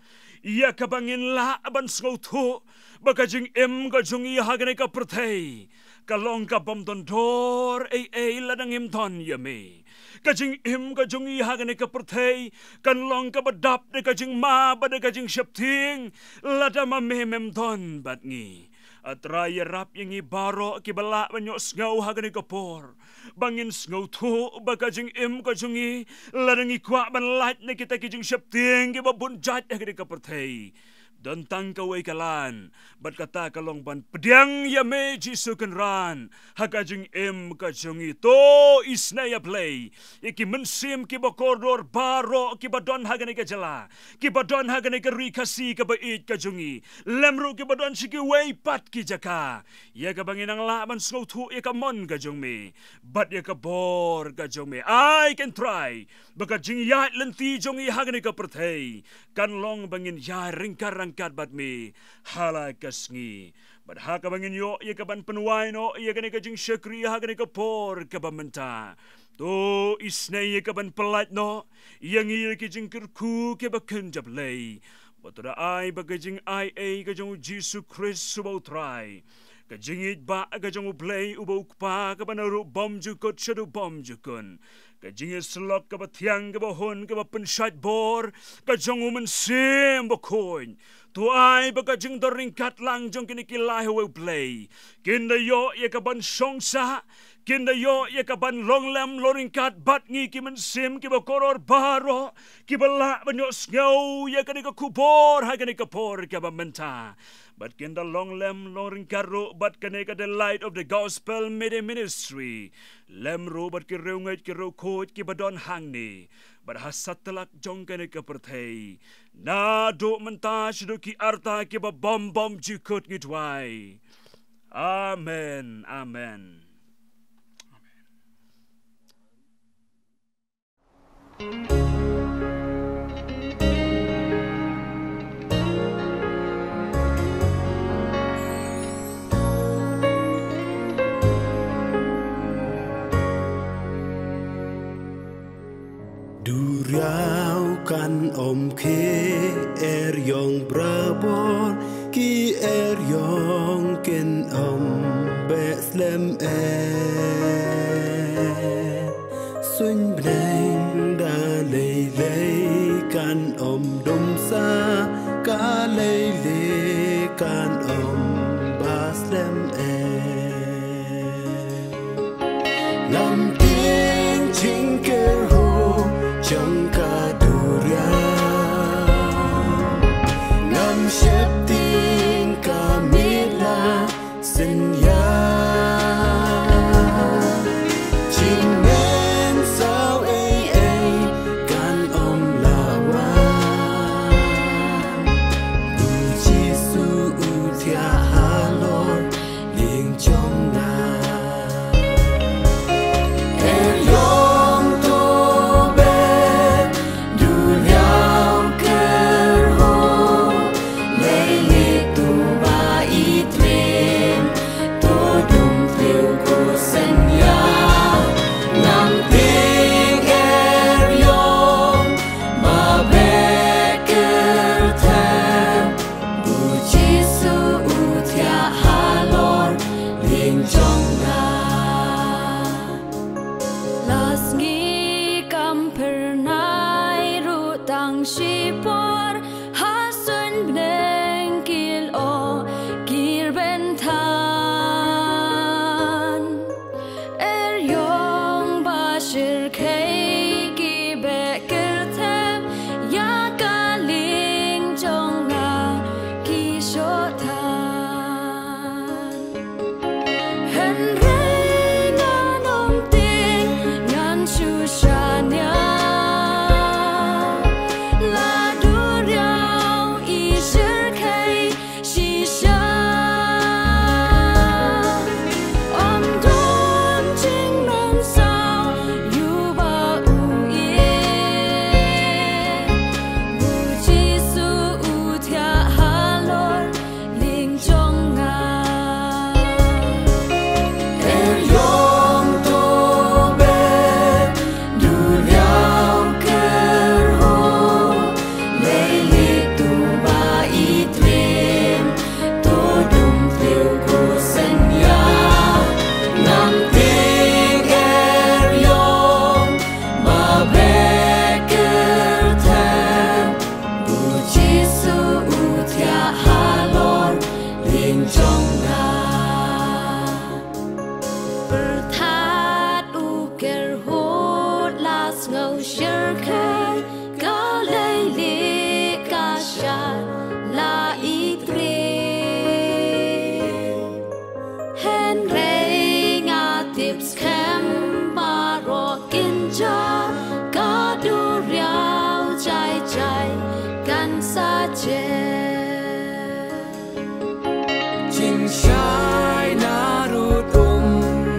ïa kaba ngin lah ban sngewthuh ba ka jingim ka jong ngi ha kane ka pyrthei ka long kabym don dor ei ei lada ngim don ïa me. Ka jingim ka jong ngi ha kane ka pyrthei kan long kaba dap da ka jingma bad da ka jingsheptieng lada ma me mem don bad ngi. A Trai, ïarap ïa ngi baroh kiba lah ban ïohsngew ha kane ka por, ba ngin sngewthuh ba ka jingim ka jong ngi, lada ngi kwah ban lait na kita ki jingsheptieng kiba bun jait ha kane ka pyrthei, don tang kawei ka lad, bad kata ka long ban pdiang ïa me Jisu Kynrad ha ka jingim ka jong ngi. To isynei, ïa Blei, ïa ki mynsiem kiba kordor baroh kiba don ha kane ka jylla, kiba don ha kane ka ri Khasi kaba ïeit ka jong ngi, lem ruh kiba don sha kiwei pat ki jaka, ïa kaba ngin nang lah ban sngewthuh ïa ka mon ka jong me bad ïa ka bor ka jong me. Ai ko Trai, ba ka jingïaid lynti jong ngi ha kane ka pyrthei kan long ba ngin ïaid ryngkat ryngkat bad me ha la ka sngi. Bad ha kaba ngin ïoh ïa kaban pynwai noh ïa kane ka jingshakri ha kane ka por kaba mynta, to isynei ïa kaban pyllait noh ïa ngi ïa ki jingkyrkhu kiba kynja Blei. Bad to da ai ba ka jingaiei ka jong u Jisu Khrist uba U Trai, Ka jingïeit ba ka jong U Blei uba U Kpa kaba na ruh bymjukut shaduh bymjukut. Ka jingïeit syllok kaba thiang kaba hun kaba pynshait bor ka jong U Mynsiem Bakhuid. To ai ba ka jingdon ryngkat lang jong kine ki lai ha U Blei kin da ïoh ïa ka ban shong sah, kin da ïoh ïa ka ban long lem long ryngkat bad ngi ki mynsiem kiba kordor baroh kiba lah ban ïohsngew ïa kane ka khubor ha kane ka por kaba mynta. Bad kin da long lem long ryngkat ruh bad kane ka The Light of the Gospel Media Ministry, lem ruh bad ki riewngeit ki riewkhuid kiba don hangne bad ha satlak jong kane ka pyrthei. Naduh mynta shaduh ki arta kiba bym bymjukut ngi duwai. Amen, amen. Duriaw kan ym khie, eriong bra bor ki eriong kin ym beh slem eh. Suiñ bneng da lei lei kan ym dum sah, ka lei lei kan ym ba slem eh. Ngam tieng jingkyrhuh jong ka duriaw, ngam sheptieng ka miet la synñia. Jingmynsaw ei ei kan ym lah wan. U Jisu u thiah halor lieng jong nga. Eriong to beh, duriaw kyrhuh, lei lei to ba i triem, to dum tiew ko synñia. Ngam tieng eriong ba beh kyrteng, U Jisu u thiah halor lieng jong nga. La sngi kam phyrnai ruh tang shipor, ha suiñ bneng ki lyoh ki rben than. Eriong ba shyrkhei ki beh kyrteng, ïa ka lieng jong nga ki shoh than. Hynrei ngan ym tieng, ngan shu shaniah, la duriaw i shyrkhei shisha. Ym don jingmynsaw ïa u ba u ïeit, U Jisu u thiah halor lieng jong nga. Eriong to beh, duriaw kyrhuh, lei lei to ba i triem, to dum tiew ko synñia. Ngam tieng eriong ba beh kyrteng, U Jisu u thiah halor lieng jong nga. Pyrthat u kyrhuh la sngew shyrkhei, ka lei lei ka shad la i triem. Hynrei nga tip skhem baroh kin jia, ka duriaw jai jai kan sa jia. Jingshai na ruh um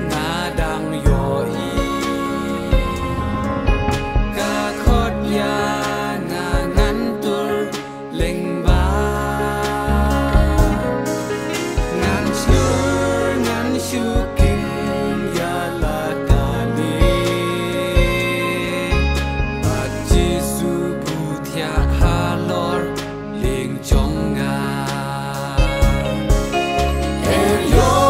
nga dang ïohi, ka khot ïa nga ngan tur lyngba. Ngan shlur ngan shu khim ïa la ka lieng, bad Jisu u thiah halor lieng jong nga. Eriong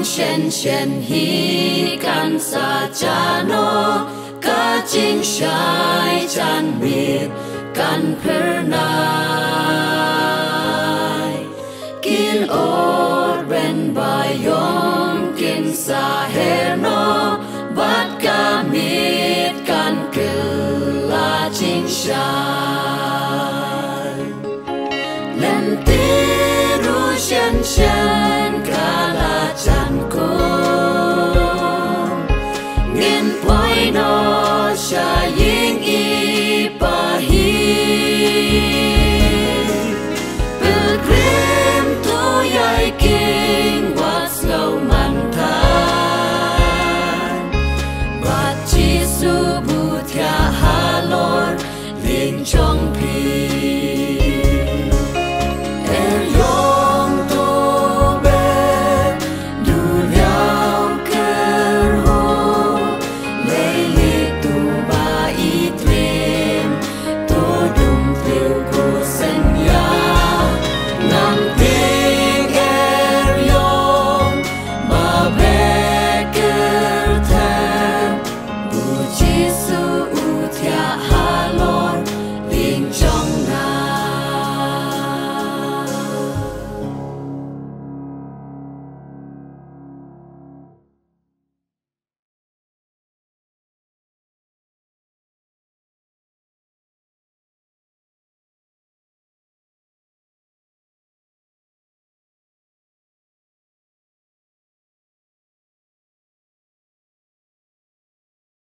Shen shen hi kan sa jano, ka jingshai janmiet kan phyrnai. Kin ot ren ba ïong kin sa herno, bad ka miet kan kylla jingshai. Lem tiru shen shen